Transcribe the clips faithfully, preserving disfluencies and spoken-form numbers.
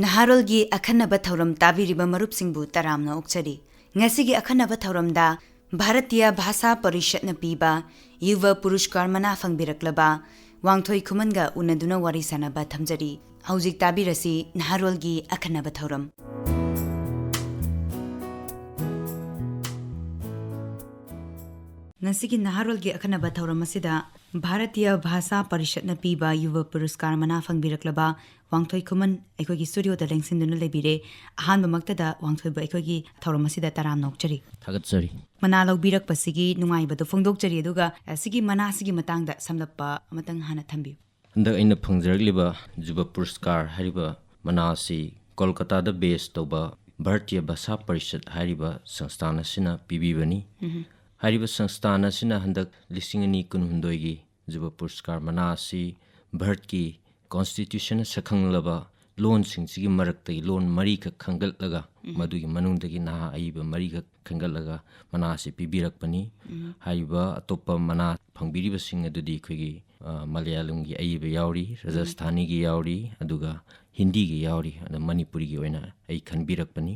ꯅꯍꯥꯔꯣꯜꯒꯤ ꯑꯈꯟꯅꯕ ꯊꯧꯔꯝ ꯇꯥꯕꯤꯔꯤꯕ ꯃꯔꯨꯞꯁꯤꯡꯕꯨ ꯇꯔꯥꯝꯅ ꯑꯣꯛꯆꯔꯤ꯫ ꯉꯁꯤꯒꯤ ꯑꯈꯟꯅꯕ ꯊꯧꯔꯝꯗ ꯚꯥꯔꯇꯤꯌ ꯚꯥꯁꯥ ꯄꯔꯤꯁꯠꯅ ꯄꯤꯕ ꯌꯨꯚ ꯄꯨꯔꯁꯀꯥꯔ ꯃꯅꯥ ꯐꯪꯕꯤꯔꯛꯂꯕ ꯋꯥꯡꯊꯣꯏ ꯈꯨꯃꯟꯒ ꯎꯅꯗꯨꯅ ꯋꯥꯔꯤ ꯁꯥꯅꯕ ꯊꯝꯖꯔꯤ꯫ ꯍꯧꯖꯤꯛ ꯇꯥꯕꯤꯔꯁꯤ ꯅꯍꯥꯔꯣꯜꯒꯤ ꯑꯈꯟꯅꯕ ꯊꯧꯔꯝ꯫ ꯉꯁꯤꯒꯤ ꯅꯍꯥꯔꯣꯜꯒꯤ ꯑꯈꯟꯅꯕ ꯊꯧꯔꯝ ꯑꯁꯤꯗ ꯚꯥꯔꯇꯤꯌ ꯚꯥꯁꯥ ꯄꯔꯤꯁꯠꯅ ꯄꯤꯕ ꯌꯨꯚ ꯄꯨꯔꯁꯀꯥꯔ ꯃꯅꯥ ꯐꯪꯕꯤꯔꯛꯂꯕ ꯋꯥꯡꯊꯣꯏ ꯈꯨꯃꯟ ꯑꯩꯈꯣꯏꯒꯤ ꯁ꯭ꯇꯨꯗꯤꯑꯣꯗ ꯂꯦꯡꯁꯤꯟꯗꯨꯅ ꯂꯩꯕꯤꯔꯦ꯫ ꯑꯍꯥꯟꯕꯃꯛꯇꯗ ꯋꯥꯡꯊꯣꯏꯕꯨ ꯑꯩꯈꯣꯏꯒꯤ ꯊꯧꯔꯝ ꯑꯁꯤꯗ ꯇꯔꯥꯝꯅ ꯑꯣꯛꯆꯔꯤ꯫ ꯊꯥꯒꯠꯆꯔꯤ꯫ ꯃꯅꯥ ꯂꯧꯕꯤꯔꯛꯄꯁꯤꯒꯤ ꯅꯨꯡꯉꯥꯏꯕꯗꯣ ꯐꯣꯡꯗꯣꯛꯆꯔꯤ, ꯑꯗꯨꯒ ꯑꯁꯤꯒꯤ ꯃꯅꯥꯁꯤꯒꯤ ꯃꯇꯥꯡꯗ ꯁꯝꯂꯞꯄ ꯑꯃꯇꯪ ꯍꯥꯟꯅ ꯊꯝꯕꯤꯌꯨ꯫ ꯍꯟꯗꯛ ꯑꯩꯅ ꯐꯪꯖꯔꯛꯂꯤꯕ ꯖꯨꯕ ꯄꯨꯔꯁꯀꯥꯔ ꯍꯥꯏꯔꯤꯕ ꯃꯅꯥ ꯑꯁꯤ ꯀꯣꯜꯀꯇꯥꯗ ꯕꯦꯁ ꯇꯧꯕ ꯚꯥꯔꯇꯤꯌ ꯚꯥꯁꯥ ꯄꯔꯤꯁꯠ ꯍꯥꯏꯔꯤꯕ ꯁꯪꯁꯊꯥꯟ ꯑꯁꯤꯅ ꯄꯤꯕꯤꯕꯅꯤ꯫ ꯎꯝ꯫ ꯍꯥꯏꯔꯤꯕ ꯁꯪꯁꯊꯥꯟ ꯑꯁꯤꯅ ꯍꯟꯗꯛ ꯂꯤꯁꯤꯡ ꯑꯅꯤ ꯀꯨꯟꯍꯨꯝꯗꯣꯏꯒꯤ ꯖꯨꯕ ꯄꯨꯔꯁꯀꯥꯔ ꯃꯅꯥ ꯑꯁꯤ ꯚꯥꯔꯠꯀꯤ ꯀꯣꯟꯁꯇꯤꯇ꯭ꯌꯨꯁꯟꯅ ꯁꯛꯈꯪꯂꯕ ꯂꯣꯟꯁꯤꯡꯁꯤꯒꯤ ꯃꯔꯛꯇꯒꯤ ꯂꯣꯟ ꯃꯔꯤꯈꯛ ꯈꯟꯒꯠꯂꯒ, ꯎꯝ꯫ ꯃꯗꯨꯒꯤ ꯃꯅꯨꯡꯗꯒꯤ ꯅꯍꯥ ꯑꯏꯕ ꯃꯔꯤꯈꯛ ꯈꯟꯒꯠꯂꯒ ꯃꯅꯥ ꯑꯁꯤ ꯄꯤꯕꯤꯔꯛꯄꯅꯤ꯫ ꯎꯝ꯫ ꯍꯥꯏꯔꯤꯕ ꯑꯇꯣꯞꯄ ꯃꯅꯥ ꯐꯪꯕꯤꯔꯤꯕꯁꯤꯡ ꯑꯗꯨꯗꯤ ꯑꯩꯈꯣꯏꯒꯤ, ꯑ, ꯃꯂꯌꯥꯂꯝꯒꯤ ꯑꯏꯕ ꯌꯥꯎꯔꯤ, ꯎꯝ꯫ ꯔꯥꯖꯁꯊꯥꯅꯤꯒꯤ ꯌꯥꯎꯔꯤ, ꯑꯗꯨꯒ ꯍꯤꯟꯗꯤꯒꯤ ꯌꯥꯎꯔꯤ, ꯑꯗ ꯃꯅꯤꯄꯨꯔꯤꯒꯤ ꯑꯣꯏꯅ ꯑꯩ ꯈꯟꯕꯤꯔꯛꯄꯅꯤ꯫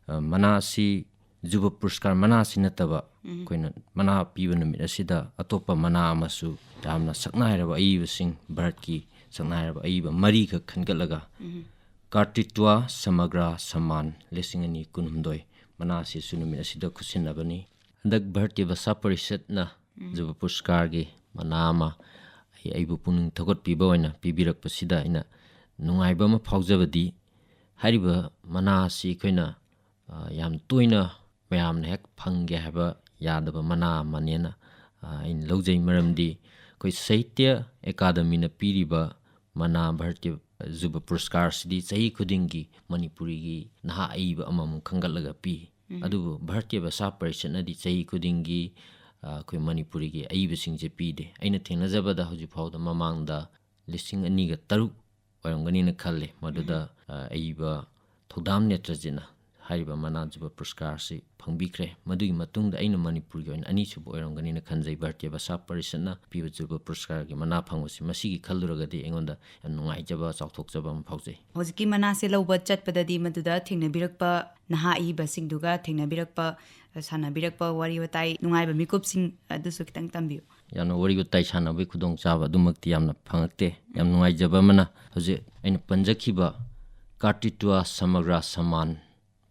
ꯑ, ꯃꯅꯥ ꯑꯁꯤ ꯖꯨꯕ ꯄꯨꯔꯁꯀꯥꯔ ꯃꯅꯥ ꯑꯁꯤ ꯅꯠꯇꯕ, ꯎꯝ꯫ ꯑꯩꯈꯣꯏꯅ ꯃꯅꯥ ꯄꯤꯕ ꯅꯨꯃꯤꯠ ꯑꯁꯤꯗ ꯑꯇꯣꯞꯄ ꯃꯅꯥ ꯑꯃꯁꯨ ꯌꯥꯝꯅ ꯁꯛꯅꯥꯏꯔꯕ ꯑꯏꯕꯁꯤꯡ, ꯚꯥꯔꯠꯀꯤ ꯁꯛꯅꯥꯏꯔꯕ ꯑꯏꯕ ꯃꯔꯤꯈꯛ ꯈꯟꯒꯠꯂꯒ, ꯎꯝ꯫ ꯀꯥꯔꯇꯤꯇ꯭ꯋꯥ ꯁꯃꯒ꯭ꯔꯥ ꯁꯝꯃꯥꯟ ꯂꯤꯁꯤꯡ ꯑꯅꯤ ꯀꯨꯟꯍꯨꯝꯗꯣꯏ ꯃꯅꯥ ꯑꯁꯤꯁꯨ ꯅꯨꯃꯤꯠ ꯑꯁꯤꯗ ꯈꯨꯠꯁꯤꯟꯅꯕꯅꯤ꯫ ꯍꯟꯗꯛ ꯚꯥꯔꯇꯤꯌ ꯚꯥꯁꯥ ꯄꯔꯤꯁꯠꯅ ꯎꯝ꯫ ꯖꯨꯕ ꯄꯨꯔꯁꯀꯥꯔꯒꯤ ꯃꯅꯥ ꯑꯃ ꯑꯩ, ꯑꯩꯕꯨ ꯄꯨꯛꯅꯤꯡ ꯊꯧꯒꯠꯄꯤꯕ ꯑꯣꯏꯅ ꯄꯤꯕꯤꯔꯛꯄꯁꯤꯗ ꯑꯩꯅ ꯅꯨꯡꯉꯥꯏꯕ ꯑꯃ ꯐꯥꯎꯖꯕꯗꯤ, ꯍꯥꯏꯔꯤꯕ ꯃꯅꯥ ꯑꯁꯤ ꯑꯩꯈꯣꯏꯅ, ꯑ, ꯌꯥꯝ ꯇꯣꯏꯅ ꯃꯌꯥꯝꯅ ꯍꯦꯛ ꯐꯪꯒꯦ ꯍꯥꯏꯕ ꯌꯥꯗꯕ ꯃꯅꯥ ꯑꯃꯅꯦꯅ, ꯑ, ꯑꯩꯅ ꯂꯧꯖꯩ꯫ ꯃꯔꯝꯗꯤ ꯑꯩꯈꯣꯏ ꯁꯥꯍꯤꯇ꯭ꯌ ꯑꯦꯀꯥꯗꯃꯤꯅ ꯄꯤꯔꯤꯕ ꯃꯅꯥ ꯚꯥꯔꯇꯤꯌ ꯖꯨꯕ ꯄꯨꯔꯁꯀꯥꯔꯁꯤꯗꯤ ꯆꯍꯤ ꯈꯨꯗꯤꯡꯒꯤ ꯃꯅꯤꯄꯨꯔꯤꯒꯤ ꯅꯍꯥ ꯑꯏꯕ ꯑꯃꯃꯝ ꯈꯟꯒꯠꯂꯒ ꯄꯤ꯫ ꯎꯝ꯫ ꯑꯗꯨꯕꯨ ꯚꯥꯔꯇꯤꯌ ꯚꯥꯁꯥ ꯄꯔꯤꯁꯠꯅꯗꯤ ꯆꯍꯤ ꯈꯨꯗꯤꯡꯒꯤ, ꯑ, ꯑꯩꯈꯣꯏ ꯃꯅꯤꯄꯨꯔꯤꯒꯤ ꯑꯏꯕꯁꯤꯡꯁꯦ ꯄꯤꯗꯦ꯫ ꯑꯩꯅ ꯊꯦꯡꯅꯖꯕꯗ ꯍꯧꯖꯤꯛ ꯐꯥꯎꯗ ꯃꯃꯥꯡꯗ ꯂꯤꯁꯤꯡ ꯑꯅꯤꯒ ꯇꯔꯨꯛ ꯑꯣꯏꯔꯝꯒꯅꯤꯅ ꯈꯜꯂꯦ꯫ ꯃꯗꯨꯗ, ꯎꯝ꯫ ꯑ, ꯑꯏꯕ ꯊꯧꯗꯥꯝ ꯅꯦꯇ꯭ꯔꯖꯤꯠꯅ ꯍꯥꯏꯔꯤꯕ ꯃꯅꯥ ꯖꯨꯕ ꯄꯨꯔꯁꯀꯥꯔꯁꯤ ꯐꯪꯕꯤꯈ꯭ꯔꯦ꯫ ꯃꯗꯨꯒꯤ ꯃꯇꯨꯡꯗ ꯑꯩꯅ ꯃꯅꯤꯄꯨꯔꯒꯤ ꯑꯣꯏꯅ ꯑꯅꯤꯁꯨꯕ ꯑꯣꯏꯔꯝꯒꯅꯤꯅ ꯈꯟꯖꯩ꯫ ꯚꯥꯔꯇꯤꯌ ꯚꯥꯁꯥ ꯄꯔꯤꯁꯠꯅ ꯄꯤꯕ ꯖꯨꯕ ꯄꯨꯔꯁꯀꯥꯔꯒꯤ ꯃꯅꯥ ꯐꯪꯕꯁꯤ, ꯃꯁꯤꯒꯤ ꯈꯜꯂꯨꯔꯒꯗꯤ ꯑꯩꯉꯣꯟꯗ ꯌꯥꯝ ꯅꯨꯡꯉꯥꯏꯖꯕ, ꯆꯥꯎꯊꯣꯛꯆꯕ ꯑꯃ ꯐꯥꯎꯖꯩ꯫ ꯍꯧꯖꯤꯛꯀꯤ ꯃꯅꯥꯁꯦ ꯂꯧꯕ ꯆꯠꯄꯗꯗꯤ ꯃꯗꯨꯗ ꯊꯦꯡꯅꯕꯤꯔꯛꯄ ꯅꯍꯥ ꯑꯏꯕꯁꯤꯡꯗꯨꯒ ꯊꯦꯡꯅꯕꯤꯔꯛꯄ, ꯁꯥꯟꯅꯕꯤꯔꯛꯄ ꯋꯥꯔꯤ ꯋꯥꯇꯥꯏ, ꯅꯨꯡꯉꯥꯏꯕ ꯃꯤꯀꯨꯞꯁꯤꯡ ꯑꯗꯨꯁꯨ ꯈꯤꯇꯪ ꯇꯝꯕꯤꯌꯨ꯫ ꯌꯥꯝꯅ ꯋꯥꯔꯤ ꯋꯥꯇꯥꯏ ꯁꯥꯟꯅꯕꯒꯤ ꯈꯨꯗꯣꯡꯆꯥꯕ ꯑꯗꯨꯃꯛꯇꯤ ꯌꯥꯝꯅ ꯐꯪꯉꯛꯇꯦ꯫ ꯌꯥꯝ ꯅꯨꯡꯉꯥꯏꯖꯕ ꯑꯃꯅ, ꯍꯧꯖꯤꯛ ꯑꯩꯅ ꯄꯟꯖꯈꯤꯕ ꯀꯥꯔꯇꯤꯇ꯭ꯋꯥ ꯁꯃꯒ꯭ꯔꯥ ꯁꯃꯥꯟ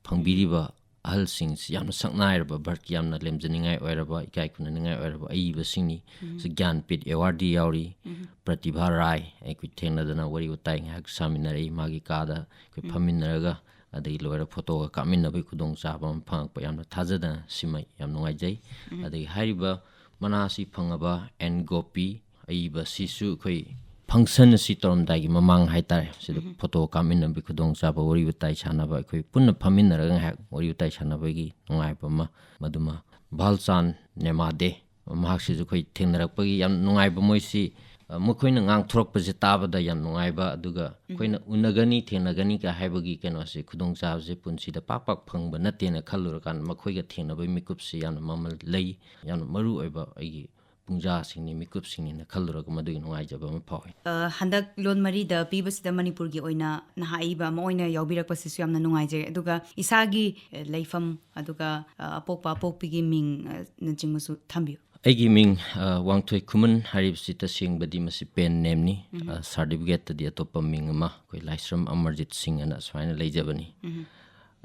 ꯐꯪꯕꯤꯔꯤꯕ ꯑꯍꯜꯁꯤꯡꯁꯤ ꯌꯥꯝꯅ ꯁꯛꯅꯥꯏꯔꯕ, ꯚꯥꯔꯠꯀꯤ ꯌꯥꯝꯅ ꯂꯦꯝꯖꯅꯤꯡꯉꯥꯏ ꯑꯣꯏꯔꯕ, ꯏꯀꯥꯏ ꯈꯨꯝꯅꯅꯤꯡꯉꯥꯏ ꯑꯣꯏꯔꯕ ꯑꯏꯕꯁꯤꯡꯅꯤ꯫ ꯁꯤ ꯒ꯭ꯌꯥꯟꯄꯤꯠ ꯑꯦꯋꯥꯔꯗꯤ ꯌꯥꯎꯔꯤ, ꯄ꯭ꯔꯇꯤꯚꯥ ꯔꯥꯏ, ꯑꯩꯈꯣꯏ ꯊꯦꯡꯅꯗꯅ ꯋꯥꯔꯤ ꯋꯥꯇꯥꯏ ꯉꯥꯏꯍꯥꯛ ꯁꯥꯃꯤꯟꯅꯔꯛꯏ꯫ ꯃꯥꯒꯤ ꯀꯥꯗ ꯑꯩꯈꯣꯏ ꯐꯝꯃꯤꯟꯅꯔꯒ, ꯑꯗꯒꯤ ꯂꯣꯏꯔ ꯐꯣꯇꯣꯒ ꯀꯥꯞꯃꯤꯟꯅꯕꯒꯤ ꯈꯨꯗꯣꯡꯆꯥꯕ ꯑꯃ ꯐꯪꯉꯛꯄ ꯌꯥꯝꯅ ꯊꯥꯖꯗꯅ ꯁꯤꯃ ꯌꯥꯝ ꯅꯨꯡꯉꯥꯏꯖꯩ꯫ ꯑꯗꯒꯤ ꯍꯥꯏꯔꯤꯕ ꯃꯅꯥ ꯑꯁꯤ ꯐꯪꯉꯕ ꯑꯦꯟ ꯒꯣꯄꯤ ꯑꯏꯕ ꯁꯤꯁꯨ ꯑꯩꯈꯣꯏ ꯐꯪꯁꯟ ꯑꯁꯤ ꯇꯧꯔꯝꯗꯥꯏꯒꯤ ꯃꯃꯥꯡ ꯍꯥꯏꯇꯥꯔꯦ, ꯁꯤꯗ ꯐꯣꯇꯣ ꯀꯥꯞꯃꯤꯟꯅꯕꯒꯤ ꯈꯨꯗꯣꯡꯆꯥꯕ, ꯋꯥꯔꯤ ꯋꯥꯇꯥꯏ ꯁꯥꯟꯅꯕ, ꯑꯩꯈꯣꯏ ꯄꯨꯟꯅ ꯐꯝꯃꯤꯟꯅꯔꯒ ꯉꯥꯏꯍꯥꯛ ꯋꯥꯔꯤ ꯋꯥꯇꯥꯏ ꯁꯥꯟꯅꯕꯒꯤ ꯅꯨꯡꯉꯥꯏꯕ ꯑꯃ, ꯃꯗꯨꯃ ꯚꯥꯜꯆꯥꯟ ꯅꯦꯃꯥꯗꯦ, ꯃꯍꯥꯛꯁꯤꯁꯨ ꯑꯩꯈꯣꯏ ꯊꯦꯡꯅꯔꯛꯄꯒꯤ ꯌꯥꯝ ꯅꯨꯡꯉꯥꯏꯕ, ꯃꯣꯏꯁꯤ, ꯑ, ꯃꯈꯣꯏꯅ ꯉꯥꯡꯊꯣꯔꯛꯄꯁꯦ ꯇꯥꯕꯗ ꯌꯥꯝ ꯅꯨꯡꯉꯥꯏꯕ, ꯑꯗꯨꯒ ꯑꯩꯈꯣꯏꯅ ꯎꯅꯒꯅꯤ, ꯊꯦꯡꯅꯒꯅꯤꯒ ꯍꯥꯏꯕꯒꯤ ꯀꯩꯅꯣꯁꯦ, ꯈꯨꯗꯣꯡꯆꯥꯕꯁꯦ ꯄꯨꯟꯁꯤꯗ ꯄꯥꯛ ꯄꯥꯛ ꯐꯪꯕ ꯅꯠꯇꯦꯅ ꯈꯜꯂꯨꯔꯀꯥꯟꯗ ꯃꯈꯣꯏꯒ ꯊꯦꯡꯅꯕꯒꯤ ꯃꯤꯀꯨꯞꯁꯤ ꯌꯥꯝꯅ ꯃꯃꯜ ꯂꯩ, ꯌꯥꯝꯅ ꯃꯔꯨ ꯑꯣꯏꯕ ꯑꯩꯒꯤ ꯄꯨꯡꯖꯥꯁꯤꯡꯅꯤ, ꯃꯤꯀꯨꯞꯁꯤꯡꯅꯤꯅ ꯈꯜꯂꯨꯔꯒ ꯃꯗꯨꯒꯤ ꯅꯨꯡꯉꯥꯏꯖꯕ ꯑꯃ ꯐꯥꯎꯏ꯫ ꯑ, ꯍꯟꯗꯛ ꯂꯣꯟ ꯃꯔꯤꯗ ꯄꯤꯕꯁꯤꯗ ꯃꯅꯤꯄꯨꯔꯒꯤ ꯑꯣꯏꯅ ꯅꯍꯥ ꯑꯏꯕ ꯑꯃ ꯑꯣꯏꯅ ꯌꯥꯎꯕꯤꯔꯛꯄꯁꯤꯁꯨ ꯌꯥꯝꯅ ꯅꯨꯡꯉꯥꯏꯖꯩ꯫ ꯑꯗꯨꯒ ꯏꯁꯥꯒꯤ, ꯑ, ꯂꯩꯐꯝ, ꯑꯗꯨꯒ, ꯑ, ꯑꯄꯣꯛꯄ ꯑꯄꯣꯛꯄꯤꯒꯤ ꯃꯤꯡ, ꯑ, ꯅꯆꯤꯡꯕꯁꯨ ꯊꯝꯕꯤꯌꯨ꯫ ꯑꯩꯒꯤ ꯃꯤꯡ, ꯑ, ꯋꯥꯡꯊꯣꯏ ꯈꯨꯃꯟ ꯍꯥꯏꯔꯤꯕꯁꯤ ꯇꯁꯦꯡꯕꯗꯤ ꯃꯁꯤ ꯄꯦꯟ ꯅꯦꯝꯅꯤ꯫ ꯑ, ꯁꯥꯔꯇꯤꯐꯤꯀꯦꯠꯇꯗꯤ ꯑꯇꯣꯞꯄ ꯃꯤꯡ ꯑꯃ, ꯑꯩꯈꯣꯏ ꯂꯥꯏꯁ꯭ꯔꯝ ꯑꯃꯔꯖꯤꯠ ꯁꯤꯡ ꯑꯅ ꯁꯨꯃꯥꯏꯅ ꯂꯩꯖꯕꯅꯤ꯫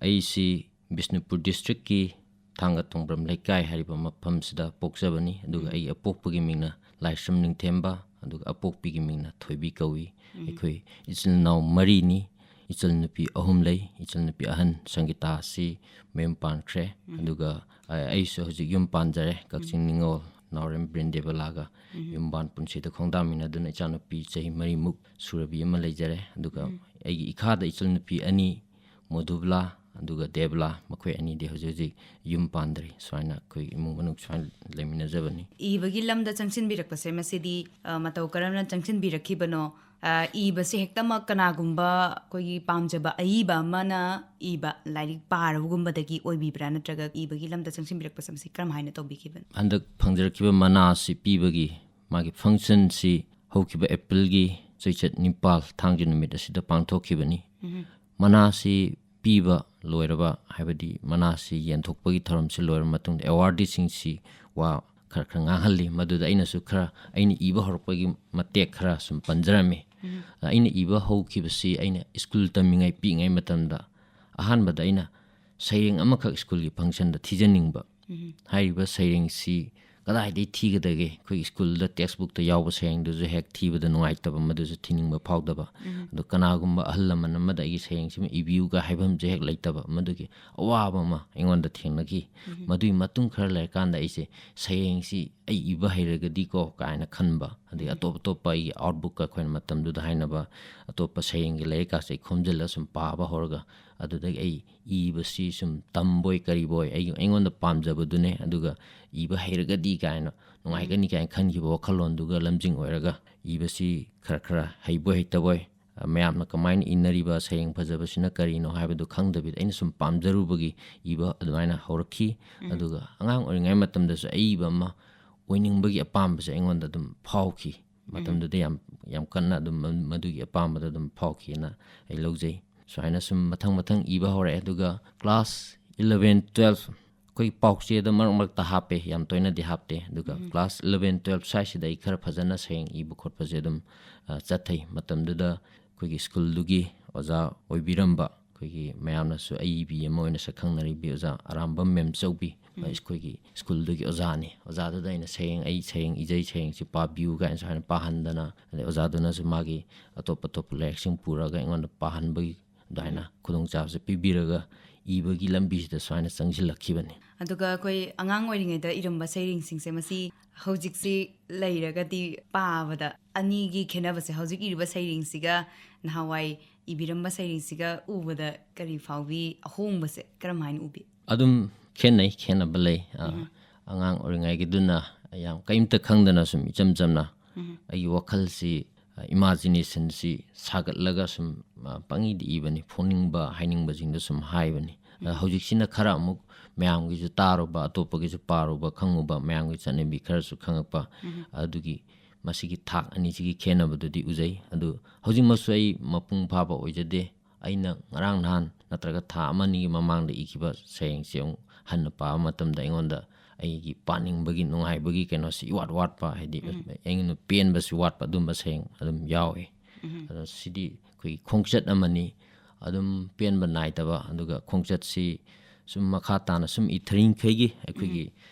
ꯑꯩꯁꯤ ꯕꯤꯁꯅꯨꯄꯨꯔ ꯗꯤꯁꯇ꯭ꯔꯤꯛꯀꯤ ꯊꯥꯡꯒ ꯇꯣꯡꯕ꯭ꯔꯝ ꯂꯩꯀꯥꯏ ꯍꯥꯏꯔꯤꯕ ꯃꯐꯝꯁꯤꯗ ꯄꯣꯛꯆꯕꯅꯤ꯫ ꯑꯗꯨꯒ ꯑꯩꯒꯤ ꯑꯄꯣꯛꯄꯒꯤ ꯃꯤꯡꯅ ꯂꯥꯏꯁ꯭ꯔꯝ ꯅꯤꯡꯊꯦꯝꯕ, ꯑꯗꯨꯒ ꯑꯄꯣꯛꯄꯤꯒꯤ ꯃꯤꯡꯅ ꯊꯣꯏꯕꯤ ꯀꯧꯏ꯫ ꯑꯩꯈꯣꯏ ꯏꯆꯤꯜ ꯏꯅꯥꯎ ꯃꯔꯤꯅꯤ꯫ ꯏꯆꯜ ꯅꯨꯄꯤ ꯑꯍꯨꯝ ꯂꯩ꯫ ꯏꯆꯜ ꯅꯨꯄꯤ ꯑꯍꯟ ꯁꯪꯒꯤꯇꯥ ꯑꯁꯤ ꯃꯌꯨꯝ ꯄꯥꯟꯈ꯭ꯔꯦ꯫ ꯑꯗꯨꯒ, ꯑ, ꯑꯩꯁꯨ ꯍꯧꯖꯤꯛ ꯌꯨꯝ ꯄꯥꯟꯖꯔꯦ꯫ ꯀꯛꯆꯤꯡ ꯅꯤꯉꯣꯜ ꯅꯥꯎꯔꯦꯝ ꯕ꯭ꯔꯤꯟꯗꯦꯕꯂꯥꯒ ꯌꯨꯝꯕꯥꯟ ꯄꯨꯟꯁꯤꯗ ꯈꯣꯡꯗꯥꯃꯤꯟꯅꯗꯨꯅ ꯏꯆꯥꯅꯨꯄꯤ ꯆꯍꯤ ꯃꯔꯤꯃꯨꯛ ꯁꯨꯔꯕꯤ ꯑꯃ ꯂꯩꯖꯔꯦ꯫ ꯑꯗꯨꯒ ꯑꯩꯒꯤ ꯏꯈꯥꯗ ꯏꯆꯜ ꯅꯨꯄꯤ ꯑꯅꯤ, ꯃꯣꯙꯨꯕꯂꯥ ꯑꯗꯨꯒ ꯗꯦꯕꯂꯥ, ꯃꯈꯣꯏ ꯑꯅꯤꯗꯤ ꯍꯧꯖꯤꯛ ꯍꯧꯖꯤꯛ ꯌꯨꯝ ꯄꯥꯟꯗ꯭ꯔꯤ꯫ ꯁꯨꯃꯥꯏꯅ ꯑꯩꯈꯣꯏ ꯏꯃꯨꯡ ꯃꯅꯨꯡ ꯁꯨꯃꯥꯏꯅ ꯂꯩꯃꯤꯟꯅꯖꯕꯅꯤ꯫ ꯏꯕꯒꯤ ꯂꯝꯗ ꯆꯪꯁꯤꯟꯕꯤꯔꯛꯄꯁꯦ ꯃꯁꯤꯗꯤ, ꯑ, ꯃꯇꯧ ꯀꯔꯝꯅ ꯆꯪꯁꯤꯟꯕꯤꯔꯛꯈꯤꯕꯅꯣ? ꯑ, ꯏꯕꯁꯦ ꯍꯦꯛꯇꯃꯛ ꯀꯅꯥꯒꯨꯝꯕ ꯑꯩꯈꯣꯏꯒꯤ ꯄꯥꯝꯖꯕ ꯑꯏꯕ ꯑꯃꯅ ꯏꯕ ꯂꯥꯏꯔꯤꯛ ꯄꯥꯔꯕꯒꯨꯝꯕꯗꯒꯤ ꯑꯣꯏꯕꯤꯕ꯭ꯔꯥ, ꯅꯠꯇ꯭ꯔꯒ ꯏꯕꯒꯤ ꯂꯝꯗ ꯆꯪꯁꯤꯟꯕꯤꯔꯛꯄꯁꯦ ꯃꯁꯤ ꯀꯔꯝ ꯍꯥꯏꯅ ꯇꯧꯕꯤꯈꯤꯕꯅꯣ? ꯍꯟꯗꯛ ꯐꯪꯖꯔꯛꯈꯤꯕ ꯃꯅꯥ ꯑꯁꯤ ꯄꯤꯕꯒꯤ ꯃꯥꯒꯤ functionꯁꯤ ꯍꯧꯈꯤꯕ ꯑꯦꯄ꯭ꯔꯤꯜꯒꯤ ꯆꯩꯆꯠ ꯅꯤꯄꯥꯜ, ꯊꯥꯡꯖ ꯅꯨꯃꯤꯠ ꯑꯁꯤꯗ ꯄꯥꯡꯊꯣꯛꯈꯤꯕꯅꯤ꯫ ꯃꯅꯥꯁꯤ ꯄꯤꯕ ꯂꯣꯏꯔꯕ, ꯍꯥꯏꯕꯗꯤ ꯃꯅꯥꯁꯤ ꯌꯦꯟꯊꯣꯛꯄꯒꯤ ꯊꯧꯔꯝꯁꯤ ꯂꯣꯏꯔꯕ ꯃꯇꯨꯡꯗ awardee ꯁꯤꯡꯁꯤ ꯋꯥ ꯈꯔ ꯈꯔ ꯉꯥꯡꯍꯜꯂꯤ꯫ ꯃꯗꯨꯗ ꯑꯩꯅꯁꯨ ꯈꯔ ꯑꯩꯅ ꯏꯕ ꯍꯧꯔꯛꯄꯒꯤ ꯃꯇꯦꯛ ꯈꯔ ꯁꯨꯝ ꯄꯟꯖꯔꯝꯃꯤ꯫ ꯑꯩꯅ ꯏꯕ ꯍꯧꯈꯤꯕꯁꯤ ꯑꯩꯅ ꯁ꯭ꯀꯨꯜ ꯇꯝꯃꯤꯉꯩ, ꯄꯤꯛꯏꯉꯩ ꯃꯇꯝꯗ ꯑꯍꯥꯟꯕꯗ ꯑꯩꯅ ꯁꯩꯔꯦꯡ ꯑꯃꯈꯛ ꯁ꯭ꯀꯨꯜꯒꯤ functionꯗ ꯊꯤꯖꯅꯤꯡꯕ꯫ ꯍꯥꯏꯔꯤꯕ ꯁꯩꯔꯦꯡꯁꯤ ꯀꯗꯥꯏꯗꯒꯤ ꯊꯤꯒꯗꯒꯦ? ꯑꯩꯈꯣꯏ ꯁ꯭ꯀꯨꯜꯗ text bookꯇ ꯌꯥꯎꯕ ꯁꯩꯔꯦꯡꯗꯨꯁꯨ ꯍꯦꯛ ꯊꯤꯕꯗ ꯅꯨꯡꯉꯥꯏꯇꯕ, ꯃꯗꯨꯁꯨ ꯊꯤꯅꯤꯡꯕ ꯐꯥꯎꯗꯕ꯫ ꯑꯗꯣ ꯀꯅꯥꯒꯨꯝꯕ ꯑꯍꯜ ꯂꯃꯟ ꯑꯃꯗ ꯑꯩꯒꯤ ꯁꯩꯔꯦꯡꯁꯤꯃ ꯏꯕꯤꯌꯨꯒ ꯍꯥꯏꯕ ꯑꯃꯁꯨ ꯍꯦꯛ ꯂꯩꯇꯕ, ꯃꯗꯨꯒꯤ ꯑꯋꯥꯕ ꯑꯃ ꯑꯩꯉꯣꯟꯗ ꯊꯦꯡꯅꯈꯤ꯫ ꯃꯗꯨꯒꯤ ꯃꯇꯨꯡ ꯈꯔ ꯂꯩꯔꯀꯥꯟꯗ ꯑꯩꯁꯦ ꯁꯩꯔꯦꯡꯁꯤ ꯑꯩ ꯏꯕ ꯍꯩꯔꯒꯗꯤꯀꯣ ꯀꯥꯏꯅ ꯈꯟꯕ, ꯑꯗꯒꯤ ꯑꯇꯣꯞ ꯑꯇꯣꯞꯄ ꯑꯩꯒꯤ outbookꯀ ꯑꯩꯈꯣꯏꯅ ꯃꯇꯝꯗꯨꯗ ꯍꯥꯏꯅꯕ ꯑꯇꯣꯞꯄ ꯁꯩꯔꯦꯡꯒꯤ ꯂꯥꯏꯔꯤꯛꯀꯥꯁꯦ ꯑꯩ ꯈꯣꯝꯖꯤꯜꯂꯒ ꯁꯨꯝ ꯄꯥꯕ ꯍꯧꯔꯒ, ꯑꯗꯨꯗꯒꯤ ꯑꯩ ꯏꯕꯁꯤ ꯁꯨꯝ ꯇꯝꯕꯣꯏ ꯀꯔꯤꯕꯣꯏ ꯑꯩ, ꯑꯩꯉꯣꯟꯗ ꯄꯥꯝꯖꯕꯗꯨꯅꯦ, ꯑꯗꯨꯒ ꯏꯕ ꯍꯩꯔꯒꯗꯤ ꯀꯥꯏꯅ ꯅꯨꯡꯉꯥꯏꯒꯅꯤ ꯀꯥꯏꯅ ꯈꯟꯈꯤꯕ ꯋꯥꯈꯜꯂꯣꯟꯗꯨꯒ ꯂꯝꯖꯤꯡ ꯑꯣꯏꯔꯒ ꯏꯕꯁꯤ ꯈꯔ ꯈꯔ ꯍꯩꯕꯣꯏ ꯍꯩꯇꯕꯣꯏ, ꯃꯌꯥꯝꯅ ꯀꯃꯥꯏꯅ ꯏꯅꯔꯤꯕ ꯁꯩꯔꯦꯡ ꯐꯖꯕꯁꯤꯅ ꯀꯔꯤꯅꯣ ꯍꯥꯏꯕꯗꯨ ꯈꯪꯗꯕꯤꯗ ꯑꯩꯅ ꯁꯨꯝ ꯄꯥꯝꯖꯔꯨꯕꯒꯤ ꯏꯕ ꯑꯗꯨꯃꯥꯏꯅ ꯍꯧꯔꯛꯈꯤ꯫ ꯑꯗꯨꯒ ꯑꯉꯥꯡ ꯑꯣꯏꯔꯤꯉꯩ ꯃꯇꯝꯗꯁꯨ ꯑꯏꯕ ꯑꯃ ꯑꯣꯏꯅꯤꯡꯕꯒꯤ ꯑꯄꯥꯝꯕꯁꯦ ꯑꯩꯉꯣꯟꯗ ꯑꯗꯨꯝ ꯐꯥꯎꯈꯤ꯫ ꯃꯇꯝꯗꯨꯗ ꯌꯥꯝ, ꯌꯥꯝ ꯀꯟꯅ ꯑꯗꯨꯝ ꯃ-, ꯃꯗꯨꯒꯤ ꯑꯄꯥꯝꯕꯗꯣ ꯑꯗꯨꯝ ꯐꯥꯎꯈꯤꯅ ꯑꯩ ꯂꯧꯖꯩ꯫ ꯁꯨꯃꯥꯏꯅ ꯁꯨꯝ ꯃꯊꯪ ꯃꯊꯪ ꯏꯕ ꯍꯧꯔꯛꯑꯦ꯫ ꯑꯗꯨꯒ class eleven, twelve ꯑꯩꯈꯣꯏ ꯄꯥꯎꯆꯦꯗ ꯃꯔꯛ ꯃꯔꯛꯇ ꯍꯥꯞꯄꯦ, ꯌꯥꯝ ꯇꯣꯏꯅꯗꯤ ꯍꯥꯞꯇꯦ꯫ ꯑꯗꯨꯒ class eleven, twelve ꯁ꯭ꯋꯥꯏꯁꯤꯗ ꯑꯩ ꯈꯔ ꯐꯖꯅ ꯁꯩꯔꯦꯡ ꯏꯕ ꯈꯣꯠꯄꯁꯦ ꯑꯗꯨꯝ, ꯑ, ꯆꯠꯊꯩ꯫ ꯃꯇꯝꯗꯨꯗ ꯑꯩꯈꯣꯏꯒꯤ ꯁ꯭ꯀꯨꯜꯗꯨꯒꯤ ꯑꯣꯖꯥ ꯑꯣꯏꯕꯤꯔꯝꯕ, ꯑꯩꯈꯣꯏꯒꯤ ꯃꯌꯥꯝꯅꯁꯨ ꯑꯏꯕꯤ ꯑꯃ ꯑꯣꯏꯅ ꯁꯛꯈꯪꯅꯔꯤꯕꯤ ꯑꯣꯖꯥ ꯑꯔꯥꯝꯕꯝ ꯃꯦꯝꯆꯧꯕꯤ, ꯑꯩꯈꯣꯏꯒꯤ ꯁ꯭ꯀꯨꯜꯗꯨꯒꯤ ꯑꯣꯖꯥꯅꯤ꯫ ꯑꯣꯖꯥꯗꯨꯗ ꯑꯩꯅ ꯁꯩꯔꯦꯡ, "ꯑꯩ ꯁꯩꯔꯦꯡ ꯏꯖꯩ, ꯁꯩꯔꯦꯡꯁꯤ ꯄꯥꯕꯤꯌꯨ" ꯀꯥꯏꯅ ꯁꯨꯃꯥꯏꯅ ꯄꯥꯍꯟꯗꯅ, ꯑꯗꯩ ꯑꯣꯖꯥꯗꯨꯅꯁꯨ ꯃꯥꯒꯤ ꯑꯇꯣꯞ ꯑꯇꯣꯞꯄ ꯂꯥꯏꯔꯤꯛꯁꯤꯡ ꯄꯨꯔꯒ ꯑꯩꯉꯣꯟꯗ ꯄꯥꯍꯟꯕꯒꯤ ꯑꯗꯨꯃꯥꯏꯅ ꯈꯨꯗꯣꯡꯆꯥꯕꯁꯦ ꯄꯤꯕꯤꯔꯒ ꯏꯕꯒꯤ ꯂꯝꯕꯤꯁꯤꯗ ꯁꯨꯃꯥꯏꯅ ꯆꯪꯁꯤꯜꯂꯛꯈꯤꯕꯅꯤ꯫ ꯑꯗꯨꯒ ꯑꯩꯈꯣꯏ ꯑꯉꯥꯡ ꯑꯣꯏꯔꯤꯉꯩꯗ ꯏꯔꯝꯕ ꯁꯩꯔꯦꯡꯁꯤꯡꯁꯦ ꯃꯁꯤ ꯍꯧꯖꯤꯛꯁꯤ ꯂꯩꯔꯒꯗꯤ ꯄꯥꯕꯗ ꯑꯅꯤꯒꯤ ꯈꯦꯠꯅꯕꯁꯦ, ꯍꯧꯖꯤꯛ ꯏꯔꯤꯕ ꯁꯩꯔꯦꯡꯁꯤꯒ ꯅꯍꯥꯟꯋꯥꯏ ꯏꯕꯤꯔꯝꯕ ꯁꯩꯔꯦꯡꯁꯤꯒ ꯎꯕꯗ ꯀꯔꯤ ꯐꯥꯎꯕꯤ? ꯑꯍꯣꯡꯕꯁꯦ ꯀꯔꯝ ꯍꯥꯏꯅ ꯎꯕꯤ? ꯑꯗꯨꯝ ꯈꯦꯠꯅꯩ꯫ ꯈꯦꯠꯅꯕ ꯂꯩ꯫ ꯑ, ꯑꯉꯥꯡ ꯑꯣꯏꯔꯤꯉꯩꯒꯤꯗꯨꯅ ꯌꯥꯝ ꯀꯔꯤꯝꯇ ꯈꯪꯗꯅ ꯁꯨꯝ ꯏꯆꯝ ꯆꯝꯅ ꯑꯩꯒꯤ ꯋꯥꯈꯜꯁꯤ, ꯑ, ꯏꯃꯥꯖꯤꯅꯦꯁꯟꯁꯤ ꯁꯥꯒꯠꯂꯒ ꯁꯨꯝ, ꯑ, ꯄꯪꯏꯗ ꯏꯕꯅꯤ꯫ ꯐꯣꯡꯅꯤꯡꯕ ꯍꯥꯏꯅꯤꯡꯕꯁꯤꯡꯗꯣ ꯁꯨꯝ ꯍꯥꯏꯕꯅꯤ꯫ ꯑ, ꯍꯧꯖꯤꯛꯁꯤꯅ ꯈꯔ ꯑꯃꯨꯛ ꯃꯌꯥꯝꯒꯤꯁꯨ ꯇꯥꯔꯨꯕ, ꯑꯇꯣꯞꯄꯒꯤꯁꯨ ꯄꯥꯔꯨꯕ, ꯈꯪꯉꯨꯕ, ꯃꯌꯥꯝꯒꯤ ꯆꯠꯅꯕꯤ ꯈꯔꯁꯨ ꯈꯪꯉꯛꯄ, ꯑꯗꯨꯒꯤ ꯃꯁꯤꯒꯤ ꯊꯥꯛ ꯑꯅꯤꯁꯤꯒꯤ ꯈꯦꯠꯅꯕꯗꯨꯗꯤ ꯎꯖꯩ꯫ ꯑꯗꯨ ꯍꯧꯖꯤꯛꯃꯛꯁꯨ ꯑꯩ ꯃꯄꯨꯡ ꯐꯥꯕ ꯑꯣꯏꯖꯗꯦ꯫ ꯑꯩꯅ ꯉꯔꯥꯡ ꯅꯍꯥꯟ ꯅꯠꯇ꯭ꯔꯒ ꯊꯥ ꯑꯃ ꯑꯅꯤꯒꯤ ꯃꯃꯥꯡꯗ ꯏꯈꯤꯕ ꯁꯩꯔꯦꯡꯁꯤ ꯑꯃꯨꯛ ꯍꯟꯅ ꯄꯥꯕ ꯃꯇꯝꯗ ꯑꯩꯉꯣꯟꯗ ꯑꯩꯒꯤ ꯄꯥꯅꯤꯡꯕꯒꯤ, ꯅꯨꯡꯉꯥꯏꯕꯒꯤ ꯀꯩꯅꯣꯁꯤ ꯏꯋꯥꯠ ꯋꯥꯠꯄ, ꯍꯥꯏꯗꯤ ꯑꯩꯉꯣꯟꯗ ꯄꯦꯟꯕꯁꯤ ꯋꯥꯠꯄ, ꯑꯗꯨꯝꯕ ꯁꯩꯔꯦꯡ ꯑꯗꯨꯝ ꯌꯥꯎꯏ꯫ ꯑꯗꯣ ꯁꯤꯗꯤ ꯑꯩꯈꯣꯏꯒꯤ ꯈꯣꯡꯆꯠ ꯑꯃꯅꯤ, ꯑꯗꯨꯝ ꯄꯦꯟꯕ ꯅꯥꯏꯗꯕ, ꯑꯗꯨꯒ ꯈꯣꯡꯆꯠꯁꯤ ꯁꯨꯝ ꯃꯈꯥ ꯇꯥꯅ ꯁꯨꯝ ꯏꯊꯔꯤꯡꯈꯩꯒꯤ ꯑꯩꯈꯣꯏꯒꯤ,